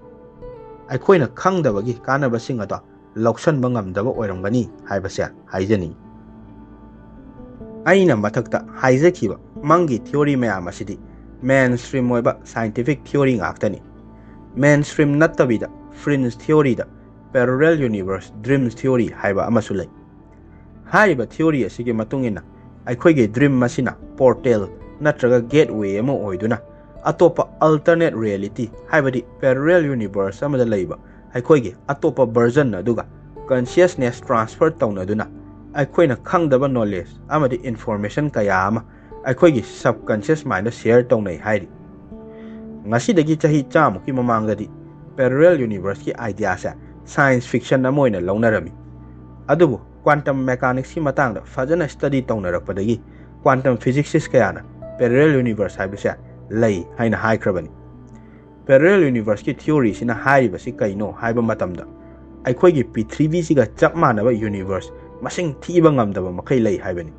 ꯑꯩꯈꯣꯏꯅ ꯈꯪꯗꯕꯒꯤ ꯀꯥꯟꯅꯕꯁꯤꯡ ꯑꯗꯣ ꯂꯧꯁꯟꯕ ꯉꯝꯗꯕ ꯑꯣꯏꯔꯝꯒꯅꯤ ꯍꯥꯏꯕꯁꯦ ꯍꯥꯏꯖꯅꯤꯡꯏ꯫ ꯑꯩꯅ ꯃꯊꯛꯇ ꯍꯥꯏꯖꯈꯤꯕ ꯃꯪꯒꯤ ꯊꯤꯑꯣꯔꯤ ꯃꯌꯥꯝ ꯑꯁꯤꯗꯤ ꯃꯦꯟ ꯁ꯭ꯇ꯭ꯔꯤꯝ ꯑꯣꯏꯕ ꯁꯥꯏꯟꯇꯤꯐꯤꯛ ꯊꯤꯑꯣꯔꯤ ꯉꯥꯛꯇꯅꯤ꯫ ꯃꯦꯟ ꯁ꯭ꯇ꯭ꯔꯤꯝ ꯅꯠꯇꯕꯤꯗ ꯐ꯭ꯔꯤꯟꯖ ꯊꯤꯑꯣꯔꯤꯗ ꯄꯦꯔꯣꯔꯦꯜ ꯌꯨꯅꯤꯚꯔꯁ ꯗ꯭ꯔꯤꯝꯁ ꯊꯤꯑꯣꯔꯤ ꯍꯥꯏꯕ ꯑꯃꯁꯨ ꯂꯩ꯫ ꯍꯥꯏꯔꯤꯕ ꯊꯤꯑꯣꯔꯤ ꯑꯁꯤꯒꯤ ꯃꯇꯨꯡ ꯏꯟꯅ ꯑꯩꯈꯣꯏꯒꯤ ꯗ꯭ꯔꯤꯝ ꯑꯁꯤꯅ ꯄꯣꯔꯇꯦꯜ ꯅꯠꯇ꯭ꯔꯒ ꯒꯦꯠꯋꯦ ꯑꯃ ꯑꯣꯏꯗꯨꯅ ꯑꯇꯣꯞꯄ ꯑꯜꯇꯔꯅꯦꯠ ꯔꯤꯌꯦꯂꯤꯇꯤ, ꯍꯥꯏꯕꯗꯤ ꯄꯦꯔꯣꯔꯦꯜ ꯌꯨꯅꯤꯚꯔꯁ ꯑꯃꯗ ꯂꯩꯕ ꯑꯩꯈꯣꯏꯒꯤ ꯑꯇꯣꯞꯄ ꯚꯔꯖꯟ ꯑꯗꯨꯒ ꯀꯟꯁꯤꯌꯁꯅꯦꯁ ꯇ꯭ꯔꯥꯟꯁꯐꯔ ꯇꯧꯅꯗꯨꯅ ꯑꯩꯈꯣꯏꯅ ꯈꯪꯗꯕ ꯅꯣꯂꯦꯖ ꯑꯃꯗꯤ ꯏꯟꯐꯣꯔꯃꯦꯁꯟ ꯀꯌꯥ ꯑꯃ ꯑꯩꯈꯣꯏꯒꯤ ꯁꯕꯀꯟꯁꯤꯌꯁ ꯃꯥꯏꯟꯗ ꯁꯦꯌꯔ ꯇꯧꯅꯩ ꯍꯥꯏꯔꯤ꯫ ꯉꯁꯤꯗꯒꯤ ꯆꯍꯤ ꯆꯥꯃꯨꯛꯀꯤ ꯃꯃꯥꯡꯗꯗꯤ ꯄꯦꯔꯣꯔꯦꯜ ꯌꯨꯅꯤꯚꯔꯁꯀꯤ ꯑꯥꯏꯗꯤꯌꯥꯁꯦ ꯁꯥꯏꯟꯁ ꯐꯤꯛꯁꯟ ꯑꯃ ꯑꯣꯏꯅ ꯂꯧꯅꯔꯝꯃꯤ꯫ ꯑꯗꯨꯕꯨ quantum mechanics ꯀꯤ ꯃꯇꯥꯡꯗ ꯐꯖꯅ study ꯇꯧꯅꯔꯛꯄꯗꯒꯤ quantum physicist ꯀꯌꯥꯅ parallel universe ꯍꯥꯏꯕꯁꯦ ꯂꯩ ꯍꯥꯏꯅ ꯍꯥꯏꯈ꯭ꯔꯕꯅꯤ꯫ Parallel universe ꯀꯤ theory ꯁꯤꯅ ꯍꯥꯏꯔꯤꯕꯁꯤ ꯀꯩꯅꯣ ꯍꯥꯏꯕ ꯃꯇꯝꯗ, ꯑꯩꯈꯣꯏꯒꯤ ꯄ꯭ꯔꯤꯊꯤꯕꯤꯁꯤꯒ ꯆꯞ ꯃꯥꯟꯅꯕ universe ꯃꯁꯤꯡ ꯊꯤꯕ ꯉꯝꯗꯕ ꯃꯈꯩ ꯂꯩ ꯍꯥꯏꯕꯅꯤ꯫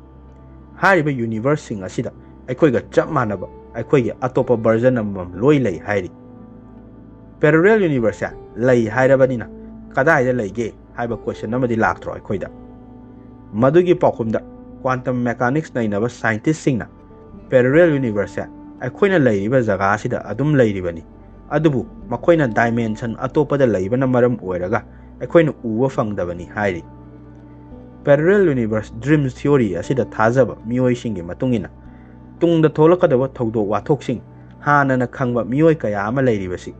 ꯍꯥꯏꯔꯤꯕ universe ꯁꯤꯡ ꯑꯁꯤꯗ ꯑꯩꯈꯣꯏꯒ ꯆꯞ ꯃꯥꯟꯅꯕ ꯑꯩꯈꯣꯏꯒꯤ ꯑꯇꯣꯞꯄ version ꯑꯃꯃꯝ ꯂꯣꯏ ꯂꯩ ꯍꯥꯏꯔꯤ꯫ Parallel universe ꯁꯦ ꯂꯩ ꯍꯥꯏꯔꯕꯅꯤꯅ ꯀꯗꯥꯏꯗ ꯂꯩꯒꯦ ꯍꯥꯏꯕ question ꯑꯃꯗꯤ ꯂꯥꯛꯇ꯭ꯔꯣ ꯑꯩꯈꯣꯏꯗ? ꯃꯗꯨꯒꯤ ꯄꯥꯎꯈꯨꯝꯗ quantum mechanics ꯅꯩꯅꯕ scientist ꯁꯤꯡꯅ parallel universe ꯁꯦ ꯑꯩꯈꯣꯏꯅ ꯂꯩꯔꯤꯕ ꯖꯒꯥ ꯑꯁꯤꯗ ꯑꯗꯨꯝ ꯂꯩꯔꯤꯕꯅꯤ, ꯑꯗꯨꯕꯨ ꯃꯈꯣꯏꯅ dimension ꯑꯇꯣꯞꯄꯗ ꯂꯩꯕꯅ ꯃꯔꯝ ꯑꯣꯏꯔꯒ ꯑꯩꯈꯣꯏꯅ ꯎꯕ ꯐꯪꯗꯕꯅꯤ ꯍꯥꯏꯔꯤ꯫ Parallel universe dreams theory ꯑꯁꯤꯗ ꯊꯥꯖꯕ ꯃꯤꯑꯣꯏꯁꯤꯡꯒꯤ ꯃꯇꯨꯡ ꯏꯟꯅ, ꯇꯨꯡꯗ ꯊꯣꯛꯂꯛꯀꯗꯕ ꯊꯧꯗꯣꯛ ꯋꯥꯊꯣꯛꯁꯤꯡ ꯍꯥꯟꯅꯅ ꯈꯪꯕ ꯃꯤꯑꯣꯏ ꯀꯌꯥ ꯑꯃ ꯂꯩꯔꯤꯕꯁꯤ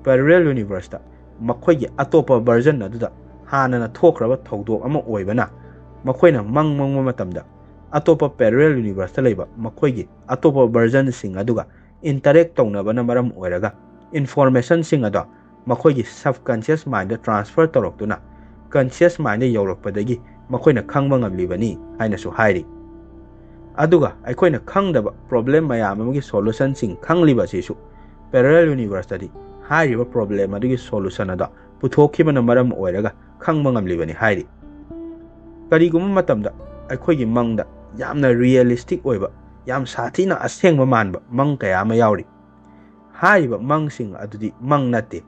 parallel universe ꯇ ꯃꯈꯣꯏꯒꯤ ꯑꯇꯣꯞꯄ version ꯑꯗꯨꯗ ꯍꯥꯟꯅꯅ ꯊꯣꯛꯈ꯭ꯔꯕ ꯊꯧꯗꯣꯛ ꯑꯃ ꯑꯣꯏꯕꯅ, ꯃꯈꯣꯏꯅ ꯃꯪ ꯃꯪꯕ ꯃꯇꯝꯗ ꯑꯇꯣꯞꯄ parallel universe ꯇ ꯂꯩꯕ ꯃꯈꯣꯏꯒꯤ ꯑꯇꯣꯞꯄ version ꯁꯤꯡ ꯑꯗꯨꯒ interact ꯇꯧꯅꯕꯅ ꯃꯔꯝ ꯑꯣꯏꯔꯒ information ꯁꯤꯡ ꯑꯗꯣ ꯃꯈꯣꯏꯒꯤ subconscious mind ꯗ transfer ꯇꯧꯔꯛꯇꯨꯅ conscious mind ꯗ ꯌꯧꯔꯛꯄꯗꯒꯤ ꯃꯈꯣꯏꯅ ꯈꯪꯕ ꯉꯝꯂꯤꯕꯅꯤ ꯍꯥꯏꯅꯁꯨ ꯍꯥꯏꯔꯤ꯫ ꯑꯗꯨꯒ ꯑꯩꯈꯣꯏꯅ ꯈꯪꯗꯕ problem ꯃꯌꯥꯝ ꯑꯃꯒꯤ solution ꯁꯤꯡ ꯈꯪꯂꯤꯕ ꯑꯁꯤꯁꯨ parallel universe ꯇꯗꯤ ꯍꯥꯏꯔꯤꯕ problem ꯑꯗꯨꯒꯤ solution ꯑꯗꯣ ꯄꯨꯊꯣꯛꯈꯤꯕꯅ ꯃꯔꯝ ꯑꯣꯏꯔꯒ ꯈꯪꯕ ꯉꯝꯂꯤꯕꯅꯤ ꯍꯥꯏꯔꯤ꯫ ꯀꯔꯤꯒꯨꯝꯕ ꯃꯇꯝꯗ ꯑꯩꯈꯣꯏꯒꯤ ꯃꯪꯗ ꯌꯥꯝꯅ realistic ꯑꯣꯏꯕ, ꯌꯥꯝ ꯁꯥꯊꯤꯅ ꯑꯁꯦꯡꯕ ꯃꯥꯟꯕ ꯃꯪ ꯀꯌꯥ ꯑꯃ ꯌꯥꯎꯔꯤ꯫ ꯍꯥꯏꯔꯤꯕ ꯃꯪꯁꯤꯡ ꯑꯗꯨꯗꯤ ꯃꯪ ꯅꯠꯇꯦ,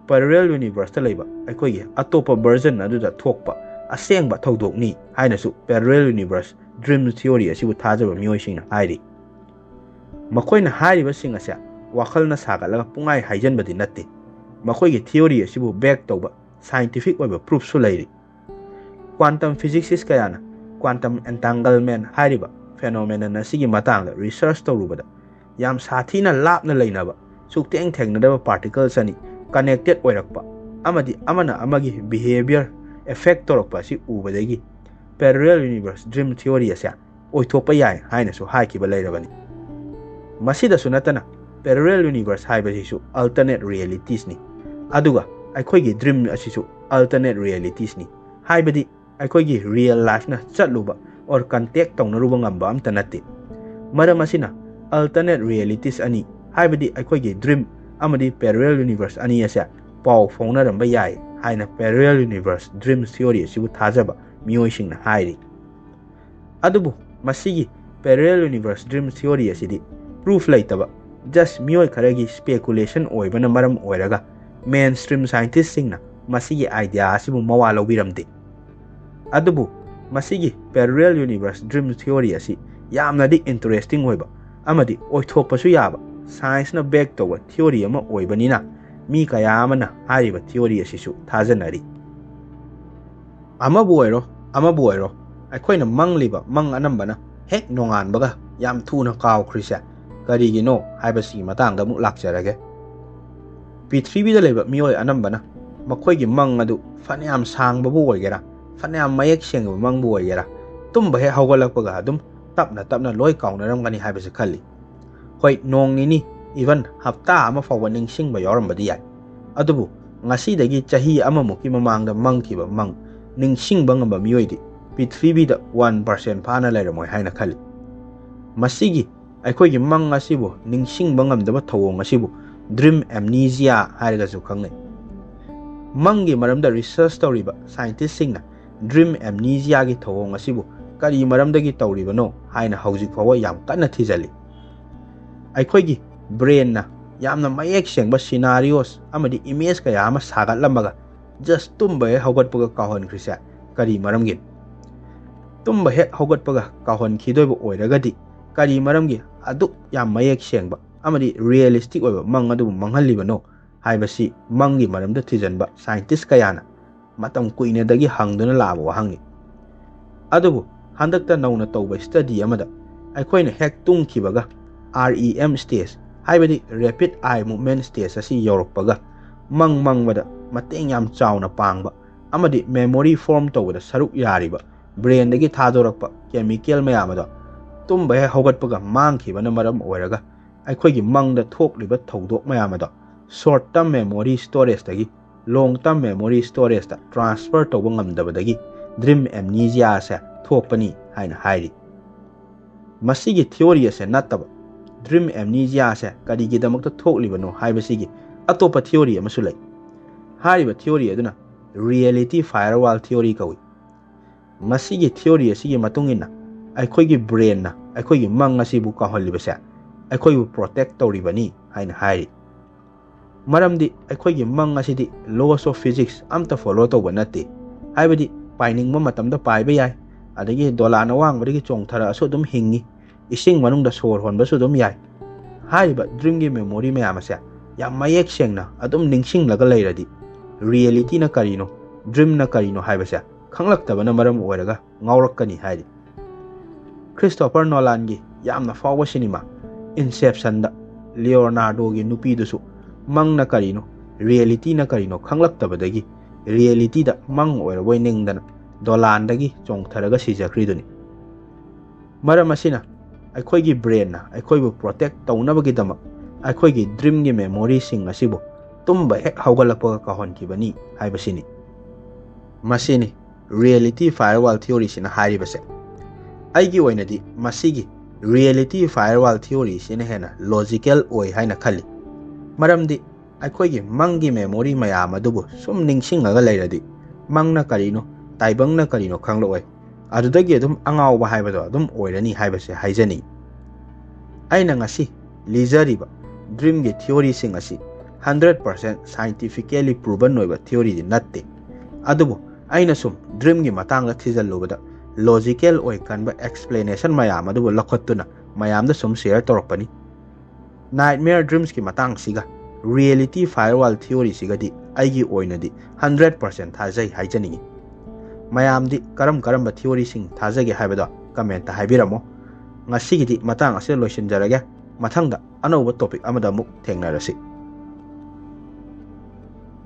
parallel universe ꯇ ꯂꯩꯕ ꯑꯩꯈꯣꯏꯒꯤ ꯑꯇꯣꯞꯄ version ꯑꯗꯨꯗ ꯊꯣꯛꯄ ꯑꯁꯦꯡꯕ ꯊꯧꯗꯣꯛꯅꯤ ꯍꯥꯏꯅꯁꯨ parallel universe dream theory ꯑꯁꯤꯕꯨ ꯊꯥꯖꯕ ꯃꯤꯑꯣꯏꯁꯤꯡꯅ ꯍꯥꯏꯔꯤ꯫ ꯃꯈꯣꯏꯅ ꯍꯥꯏꯔꯤꯕꯁꯤꯡ ꯑꯁꯦ ꯋꯥꯈꯜꯅ ꯁꯥꯒꯠꯂꯒ ꯄꯨꯡꯍꯥꯏ ꯍꯥꯏꯖꯟꯕꯗꯤ ꯅꯠꯇꯦ꯫ ꯃꯈꯣꯏꯒꯤ theory ꯑꯁꯤꯕꯨ back ꯇꯧꯕ scientific ꯑꯣꯏꯕ proof ꯁꯨ ꯂꯩꯔꯤ꯫ Quantum physicist ꯀꯌꯥꯅ quantum entanglement ꯍꯥꯏꯔꯤꯕ phenomenon ꯑꯁꯤꯒꯤ ꯃꯇꯥꯡꯗ research ꯇꯧꯔꯨꯕꯗ, ꯌꯥꯝ ꯁꯥꯊꯤꯅ ꯂꯥꯞꯅ ꯂꯩꯅꯕ, ꯁꯨꯛꯊꯦꯡ ꯊꯦꯡꯅꯗꯕ particles ꯑꯅꯤ connected ꯑꯣꯏꯔꯛꯄ ꯑꯃꯗꯤ ꯑꯃꯅ ꯑꯃꯒꯤ behavior affect ꯇꯧꯔꯛꯄ ꯑꯁꯤ ꯎꯕꯗꯒꯤ parallel universe dream theory ꯑꯁꯦ ꯑꯣꯏꯊꯣꯛꯄ ꯌꯥꯏ ꯍꯥꯏꯅꯁꯨ ꯍꯥꯏꯈꯤꯕ ꯂꯩꯔꯕꯅꯤ꯫ ꯃꯁꯤꯗꯁꯨ ꯅꯠꯇꯅ, parallel universe ꯍꯥꯏꯕꯁꯤꯁꯨ alternate realities ꯅꯤ, ꯑꯗꯨꯒ ꯑꯩꯈꯣꯏꯒꯤ dream ꯑꯁꯤꯁꯨ alternate realities ꯅꯤ꯫ ꯍꯥꯏꯕꯗꯤ, ꯑꯩꯈꯣꯏꯒꯤ real lifeꯅ ꯆꯠꯂꯨꯕ or contact ꯇꯧꯅꯔꯨꯕ ꯉꯝꯕ ꯑꯝꯇ ꯅꯠꯇꯦ꯫ ꯃꯔꯝ ꯑꯁꯤꯅ alternate realities ꯑꯅꯤ, ꯍꯥꯏꯕꯗꯤ ꯑꯩꯈꯣꯏꯒꯤ dream ꯑꯃꯗꯤ parallel universe ꯑꯅꯤ ꯑꯁꯦ ꯄꯥꯎ ꯐꯥꯎꯅꯔꯝꯕ ꯌꯥꯏ ꯍꯥꯏꯅ parallel universe dream theory ꯑꯁꯤꯕꯨ ꯊꯥꯖꯕ ꯃꯤꯑꯣꯏꯁꯤꯡꯅ ꯍꯥꯏꯔꯤ꯫ ꯑꯗꯨꯕꯨ ꯃꯁꯤꯒꯤ parallel universe dream theory ꯑꯁꯤꯗꯤ proof ꯂꯩꯇꯕ, just ꯃꯤꯑꯣꯏ ꯈꯔꯒꯤ speculation ꯑꯣꯏꯕꯅ ꯃꯔꯝ ꯑꯣꯏꯔꯒ mainstream scientistꯁꯤꯡꯅ ꯃꯁꯤꯒꯤ idea ꯑꯁꯤꯕꯨ ꯃꯋꯥ ꯂꯧꯕꯤꯔꯝꯗꯦ꯫ ꯑꯗꯨꯕꯨ ꯃꯁꯤꯒꯤ parallel universe dream theory ꯑꯁꯤ ꯌꯥꯝꯅꯗꯤ interesting ꯑꯣꯏꯕ ꯑꯃꯗꯤ ꯑꯣꯏꯊꯣꯛꯄꯁꯨ ꯌꯥꯕ, scienceꯅ back ꯇꯧꯕ theory ꯑꯃ ꯑꯣꯏꯕꯅꯤꯅ ꯃꯤ ꯀꯌꯥ ꯑꯃꯅ ꯍꯥꯏꯔꯤꯕ theory ꯑꯁꯤꯁꯨ ꯊꯥꯖꯅꯔꯤ꯫ ꯑꯃꯕꯨ ꯑꯣꯏꯔꯣ, ꯑꯃꯕꯨ ꯑꯣꯏꯔꯣ, ꯑꯩꯈꯣꯏꯅ ꯃꯪꯂꯤꯕ ꯃꯪ ꯑꯅꯝꯕꯅ ꯍꯦꯛ ꯅꯣꯡꯉꯥꯟꯕꯒ ꯌꯥꯝ ꯊꯨꯅ ꯀꯥꯎꯈ꯭ꯔꯤꯁꯦ ꯀꯔꯤꯒꯤꯅꯣ ꯍꯥꯏꯕꯁꯤꯒꯤ ꯃꯇꯥꯡꯗ ꯑꯃꯨꯛ ꯂꯥꯛꯆꯔꯒꯦ꯫ ꯄ꯭ꯔꯤꯊꯤꯕꯤꯗ ꯂꯩꯕ ꯃꯤꯑꯣꯏ ꯑꯅꯝꯕꯅ ꯃꯈꯣꯏꯒꯤ ꯃꯪ ꯑꯗꯨ ꯐꯅꯌꯥꯝ ꯁꯥꯡꯕꯕꯨ ꯑꯣꯏꯒꯦꯔꯥ, ꯐꯅꯌꯥꯝ ꯃꯌꯦꯛ ꯁꯦꯡꯕ ꯃꯪꯕꯨ ꯑꯣꯏꯒꯦꯔꯥ, ꯇꯨꯝꯕ ꯍꯦꯛ ꯍꯧꯒꯠꯂꯛꯄꯒ ꯑꯗꯨꯝ ꯇꯞꯅ ꯇꯞꯅ ꯂꯣꯏ ꯀꯥꯎꯅꯔꯝꯒꯅꯤ ꯍꯥꯏꯕꯁꯤ ꯈꯜꯂꯤ꯫ ꯍꯣꯏ, ꯅꯣꯡ ꯅꯤꯅꯤ, even ꯍꯞꯇꯥ ꯑꯃ ꯐꯥꯎꯕ ꯅꯤꯡꯁꯤꯡꯕ ꯌꯥꯎꯔꯝꯕꯗꯤ ꯌꯥꯏ꯫ ꯑꯗꯨꯕꯨ ꯉꯁꯤꯗꯒꯤ ꯆꯍꯤ ꯑꯃꯃꯨꯛꯀꯤ ꯃꯃꯥꯡꯗ ꯃꯪꯈꯤꯕ ꯃꯪ ꯅꯤꯡꯁꯤꯡꯕ ꯉꯝꯕ ꯃꯤꯑꯣꯏꯗꯤ ꯄ꯭ꯔꯤꯊꯤꯕꯤꯗ one percent ꯐꯥꯅ ꯂꯩꯔꯝꯃꯣꯏ ꯍꯥꯏꯅ ꯈꯜꯂꯤ꯫ ꯃꯁꯤꯒꯤ ꯑꯩꯈꯣꯏꯒꯤ ꯃꯪ ꯑꯁꯤꯕꯨ ꯅꯤꯡꯁꯤꯡꯕ ꯉꯝꯗꯕ ꯊꯧꯑꯣꯡ ꯑꯁꯤꯕꯨ dream amnesia ꯍꯥꯏꯔꯒꯁꯨ ꯈꯪꯅꯩ꯫ ꯃꯪꯒꯤ ꯃꯔꯝꯗ research ꯇꯧꯔꯤꯕ scientistꯁꯤꯡꯅ dream amnesiaꯒꯤ ꯊꯧꯑꯣꯡ ꯑꯁꯤꯕꯨ ꯀꯔꯤ ꯃꯔꯝꯗꯒꯤ ꯇꯧꯔꯤꯕꯅꯣ ꯍꯥꯏꯅ ꯍꯧꯖꯤꯛ ꯐꯥꯎꯕ ꯌꯥꯝ ꯀꯟꯅ ꯊꯤꯖꯜꯂꯤ꯫ ꯑꯩꯈꯣꯏꯒꯤ brainꯅ ꯌꯥꯝꯅ ꯃꯌꯦꯛ ꯁꯦꯡꯕ scenarios ꯑꯃꯗꯤ image ꯀꯌꯥ ꯑꯃ ꯁꯥꯒꯠꯂꯝꯃꯒ just ꯇꯨꯝꯕ ꯍꯦꯛ ꯍꯧꯒꯠꯄꯒ ꯀꯥꯎꯍꯟꯈ꯭ꯔꯤꯁꯦ ꯀꯔꯤ ꯃꯔꯝꯒꯤꯅꯣ? ꯇꯨꯝꯕ ꯍꯦꯛ ꯍꯧꯒꯠꯄꯒ ꯀꯥꯎꯍꯟꯈꯤꯗꯣꯏꯕ ꯑꯣꯏꯔꯒꯗꯤ ꯀꯔꯤ ꯃꯔꯝꯒꯤ ꯑꯗꯨꯛ ꯌꯥꯝ ꯃꯌꯦꯛ ꯁꯦꯡꯕ ꯑꯃꯗꯤ realistic ꯑꯣꯏꯕ ꯃꯪ ꯑꯗꯨꯕꯨ ꯃꯪꯍꯜꯂꯤꯕꯅꯣ ꯍꯥꯏꯕꯁꯤ ꯃꯪꯒꯤ ꯃꯔꯝꯗ ꯊꯤꯖꯤꯟꯕ scientist ꯀꯌꯥꯅ ꯃꯇꯝ ꯀꯨꯏꯅꯗꯒꯤ ꯍꯪꯗꯨꯅ ꯂꯥꯛꯂꯕ ꯋꯥꯍꯪꯅꯤ꯫ ꯑꯗꯨꯕꯨ ꯍꯟꯗꯛꯇ ꯅꯧꯅ ꯇꯧꯕ study ꯑꯃꯗ ꯑꯩꯈꯣꯏꯅ ꯍꯦꯛ ꯇꯨꯝꯈꯤꯕꯒ REM stage, ꯍꯥꯏꯕꯗꯤ rapid eye movement stage ꯑꯁꯤ ꯌꯧꯔꯛꯄꯒ ꯃꯪ ꯃꯪꯕꯗ ꯃꯇꯦꯡ ꯌꯥꯝ ꯆꯥꯎꯅ ꯄꯥꯡꯕ ꯑꯃꯗꯤ memory form ꯇꯧꯕꯗ ꯁꯔꯨꯛ ꯌꯥꯔꯤꯕ brainꯗꯒꯤ ꯊꯥꯗꯣꯔꯛꯄ chemical ꯃꯌꯥꯝ ꯑꯗꯣ ꯇꯨꯝꯕ ꯍꯦꯛ ꯍꯧꯒꯠꯄꯒ ꯃꯥꯡꯈꯤꯕꯅ ꯃꯔꯝ ꯑꯣꯏꯔꯒ ꯑꯩꯈꯣꯏꯒꯤ ꯃꯪꯗ ꯊꯣꯛꯂꯤꯕ ꯊꯧꯗꯣꯛ ꯃꯌꯥꯝ ꯑꯗꯣ short term memory storageꯇꯒꯤ long term memory storageꯇ transfer ꯇꯧꯕ ꯉꯝꯗꯕꯗꯒꯤ dream amnesia ꯑꯁꯦ ꯊꯣꯛꯄꯅꯤ ꯍꯥꯏꯅ ꯍꯥꯏꯔꯤ꯫ ꯃꯁꯤꯒꯤ theory ꯑꯁꯦ ꯅꯠꯇꯕ dream amnesia ꯑꯁꯦ ꯀꯔꯤꯒꯤꯗꯃꯛꯇ ꯊꯣꯛꯂꯤꯕꯅꯣ ꯍꯥꯏꯕꯁꯤꯒꯤ ꯑꯇꯣꯞꯄ theory ꯑꯃꯁꯨ ꯂꯩ꯫ ꯍꯥꯏꯔꯤꯕ theory ꯑꯗꯨꯅ reality firewall theory ꯀꯧꯏ꯫ ꯃꯁꯤꯒꯤ theory ꯑꯁꯤꯒꯤ ꯃꯇꯨꯡ ꯏꯟꯅ ꯑꯩꯈꯣꯏꯒꯤ brainꯅ ꯑꯩꯈꯣꯏꯒꯤ ꯃꯪ ꯑꯁꯤꯕꯨ ꯀꯥꯎꯍꯜꯂꯤꯕꯁꯦ ꯑꯩꯈꯣꯏꯕꯨ protect ꯇꯧꯔꯤꯕꯅꯤ ꯍꯥꯏꯅ ꯍꯥꯏꯔꯤ꯫ ꯃꯔꯝꯗꯤ ꯑꯩꯈꯣꯏꯒꯤ ꯃꯪ ꯑꯁꯤꯗꯤ laws of physics ꯑꯝꯇ follow ꯇꯧꯕ ꯅꯠꯇꯦ꯫ ꯍꯥꯏꯕꯗꯤ ꯄꯥꯏꯅꯤꯡꯕ ꯃꯇꯝꯗ ꯄꯥꯏꯕ ꯌꯥꯏ, ꯑꯗꯒꯤ ꯗꯣꯂꯥꯟ ꯑꯋꯥꯡꯕꯗꯒꯤ ꯆꯣꯡꯊꯔꯛꯑꯁꯨ ꯑꯗꯨꯝ ꯍꯤꯡꯉꯤ, ꯏꯁꯤꯡ ꯃꯅꯨꯡꯗ ꯁꯣꯔ ꯍꯣꯟꯕꯁꯨ ꯑꯗꯨꯝ ꯌꯥꯏ꯫ ꯍꯥꯏꯔꯤꯕ dreamꯒꯤ memory ꯃꯌꯥꯝ ꯑꯁꯦ ꯌꯥꯝ ꯃꯌꯦꯛ ꯁꯦꯡꯅ ꯑꯗꯨꯝ ꯅꯤꯡꯁꯤꯡꯂꯒ ꯂꯩꯔꯗꯤ realityꯅ ꯀꯔꯤꯅꯣ, dreamꯅ ꯀꯔꯤꯅꯣ ꯍꯥꯏꯕꯁꯦ ꯈꯪꯂꯛꯇꯕꯅ ꯃꯔꯝ ꯑꯣꯏꯔꯒ ꯉꯥꯎꯔꯛꯀꯅꯤ ꯍꯥꯏꯔꯤ꯫ Christopher Nolanꯒꯤ ꯌꯥꯝꯅ ꯐꯥꯎꯕ ꯁꯤꯅꯦꯃꯥ Inceptionꯗ Leonardoꯒꯤ ꯅꯨꯄꯤꯗꯨꯁꯨ ꯃꯪꯅ ꯀꯔꯤꯅꯣ, realityꯅ ꯀꯔꯤꯅꯣ ꯈꯪꯂꯛꯇꯕꯗꯒꯤ realityꯗ ꯃꯪ ꯑꯣꯏꯔꯕꯣꯏ ꯅꯤꯡꯗꯅ ꯗꯣꯂꯥꯟꯗꯒꯤ ꯆꯣꯡꯊꯔꯒ ꯁꯤꯖꯈ꯭ꯔꯤꯗꯨꯅꯤ꯫ ꯃꯔꯝ ꯑꯁꯤꯅ ꯑꯩꯈꯣꯏꯒꯤ brainꯅ ꯑꯩꯈꯣꯏꯕꯨ protect ꯇꯧꯅꯕꯒꯤꯗꯃꯛ ꯑꯩꯈꯣꯏꯒꯤ dreamꯒꯤ memoryꯁꯤꯡ ꯑꯁꯤꯕꯨ ꯇꯨꯝꯕ ꯍꯦꯛ ꯍꯧꯒꯠꯂꯛꯄꯒ ꯀꯥꯎꯍꯟꯈꯤꯕꯅꯤ ꯍꯥꯏꯕꯁꯤꯅꯤ꯫ ꯃꯁꯤꯅꯤ reality firewall theoryꯁꯤꯅ ꯍꯥꯏꯔꯤꯕꯁꯦ꯫ ꯑꯩꯒꯤ ꯑꯣꯏꯅꯗꯤ ꯃꯁꯤꯒꯤ reality firewall theoryꯁꯤꯅ ꯍꯦꯟꯅ logical ꯑꯣꯏ ꯍꯥꯏꯅ ꯈꯜꯂꯤ꯫ ꯃꯔꯝꯗꯤ ꯑꯩꯈꯣꯏꯒꯤ ꯃꯪꯒꯤ memory ꯃꯌꯥꯝ ꯑꯗꯨꯕꯨ ꯁꯨꯝ ꯅꯤꯡꯁꯤꯡꯉꯒ ꯂꯩꯔꯗꯤ ꯃꯪꯅ ꯀꯔꯤꯅꯣ, ꯇꯥꯏꯕꯪꯅ ꯀꯔꯤꯅꯣ ꯈꯪꯂꯛꯑꯣꯏ꯫ ꯑꯗꯨꯗꯒꯤ ꯑꯗꯨꯝ ꯑꯉꯥꯎꯕ ꯍꯥꯏꯕꯗꯣ ꯑꯗꯨꯝ ꯑꯣꯏꯔꯅꯤ ꯍꯥꯏꯕꯁꯦ ꯍꯥꯏꯖꯅꯤꯡꯏ꯫ ꯑꯩꯅ ꯉꯁꯤ ꯂꯤꯖꯔꯤꯕ dreamꯒꯤ theoryꯁꯤꯡ ꯑꯁꯤ hundred percent scientifically proven ꯑꯣꯏꯕ theoryꯗꯤ ꯅꯠꯇꯦ꯫ ꯑꯗꯨꯕꯨ ꯑꯩꯅ ꯁꯨꯝ dreamꯒꯤ ꯃꯇꯥꯡꯗ ꯊꯤꯖꯤꯜꯂꯨꯕꯗ logical ꯑꯣꯏ ꯀꯟꯕ explanation ꯃꯌꯥꯝ ꯑꯗꯨꯕꯨ ꯂꯧꯈꯠꯇꯨꯅ ꯃꯌꯥꯝꯗ ꯁꯨꯝ share ꯇꯧꯔꯛꯄꯅꯤ꯫ Nightmare dreamsꯀꯤ ꯃꯇꯥꯡꯁꯤꯒ reality firewall theoryꯁꯤꯒꯗꯤ ꯑꯩꯒꯤ ꯑꯣꯏꯅꯗꯤ hundred percent ꯊꯥꯖꯩ ꯍꯥꯏꯖꯅꯤꯡꯏ꯫ ꯃꯌꯥꯝꯗꯤ ꯀꯔꯝ ꯀꯔꯝꯕ theoryꯁꯤꯡ ꯊꯥꯖꯒꯦ ꯍꯥꯏꯕꯗꯣ commentꯇ ꯍꯥꯏꯕꯤꯔꯝꯃꯣ꯫ ꯉꯁꯤꯒꯤꯗꯤ ꯃꯇꯥꯡ ꯑꯁꯤꯗ ꯂꯣꯏꯁꯤꯟꯖꯔꯒꯦ꯫ ꯃꯊꯪꯗ ꯑꯅꯧꯕ topic ꯑꯃꯗ ꯑꯃꯨꯛ ꯊꯦꯡꯅꯔꯁꯤ꯫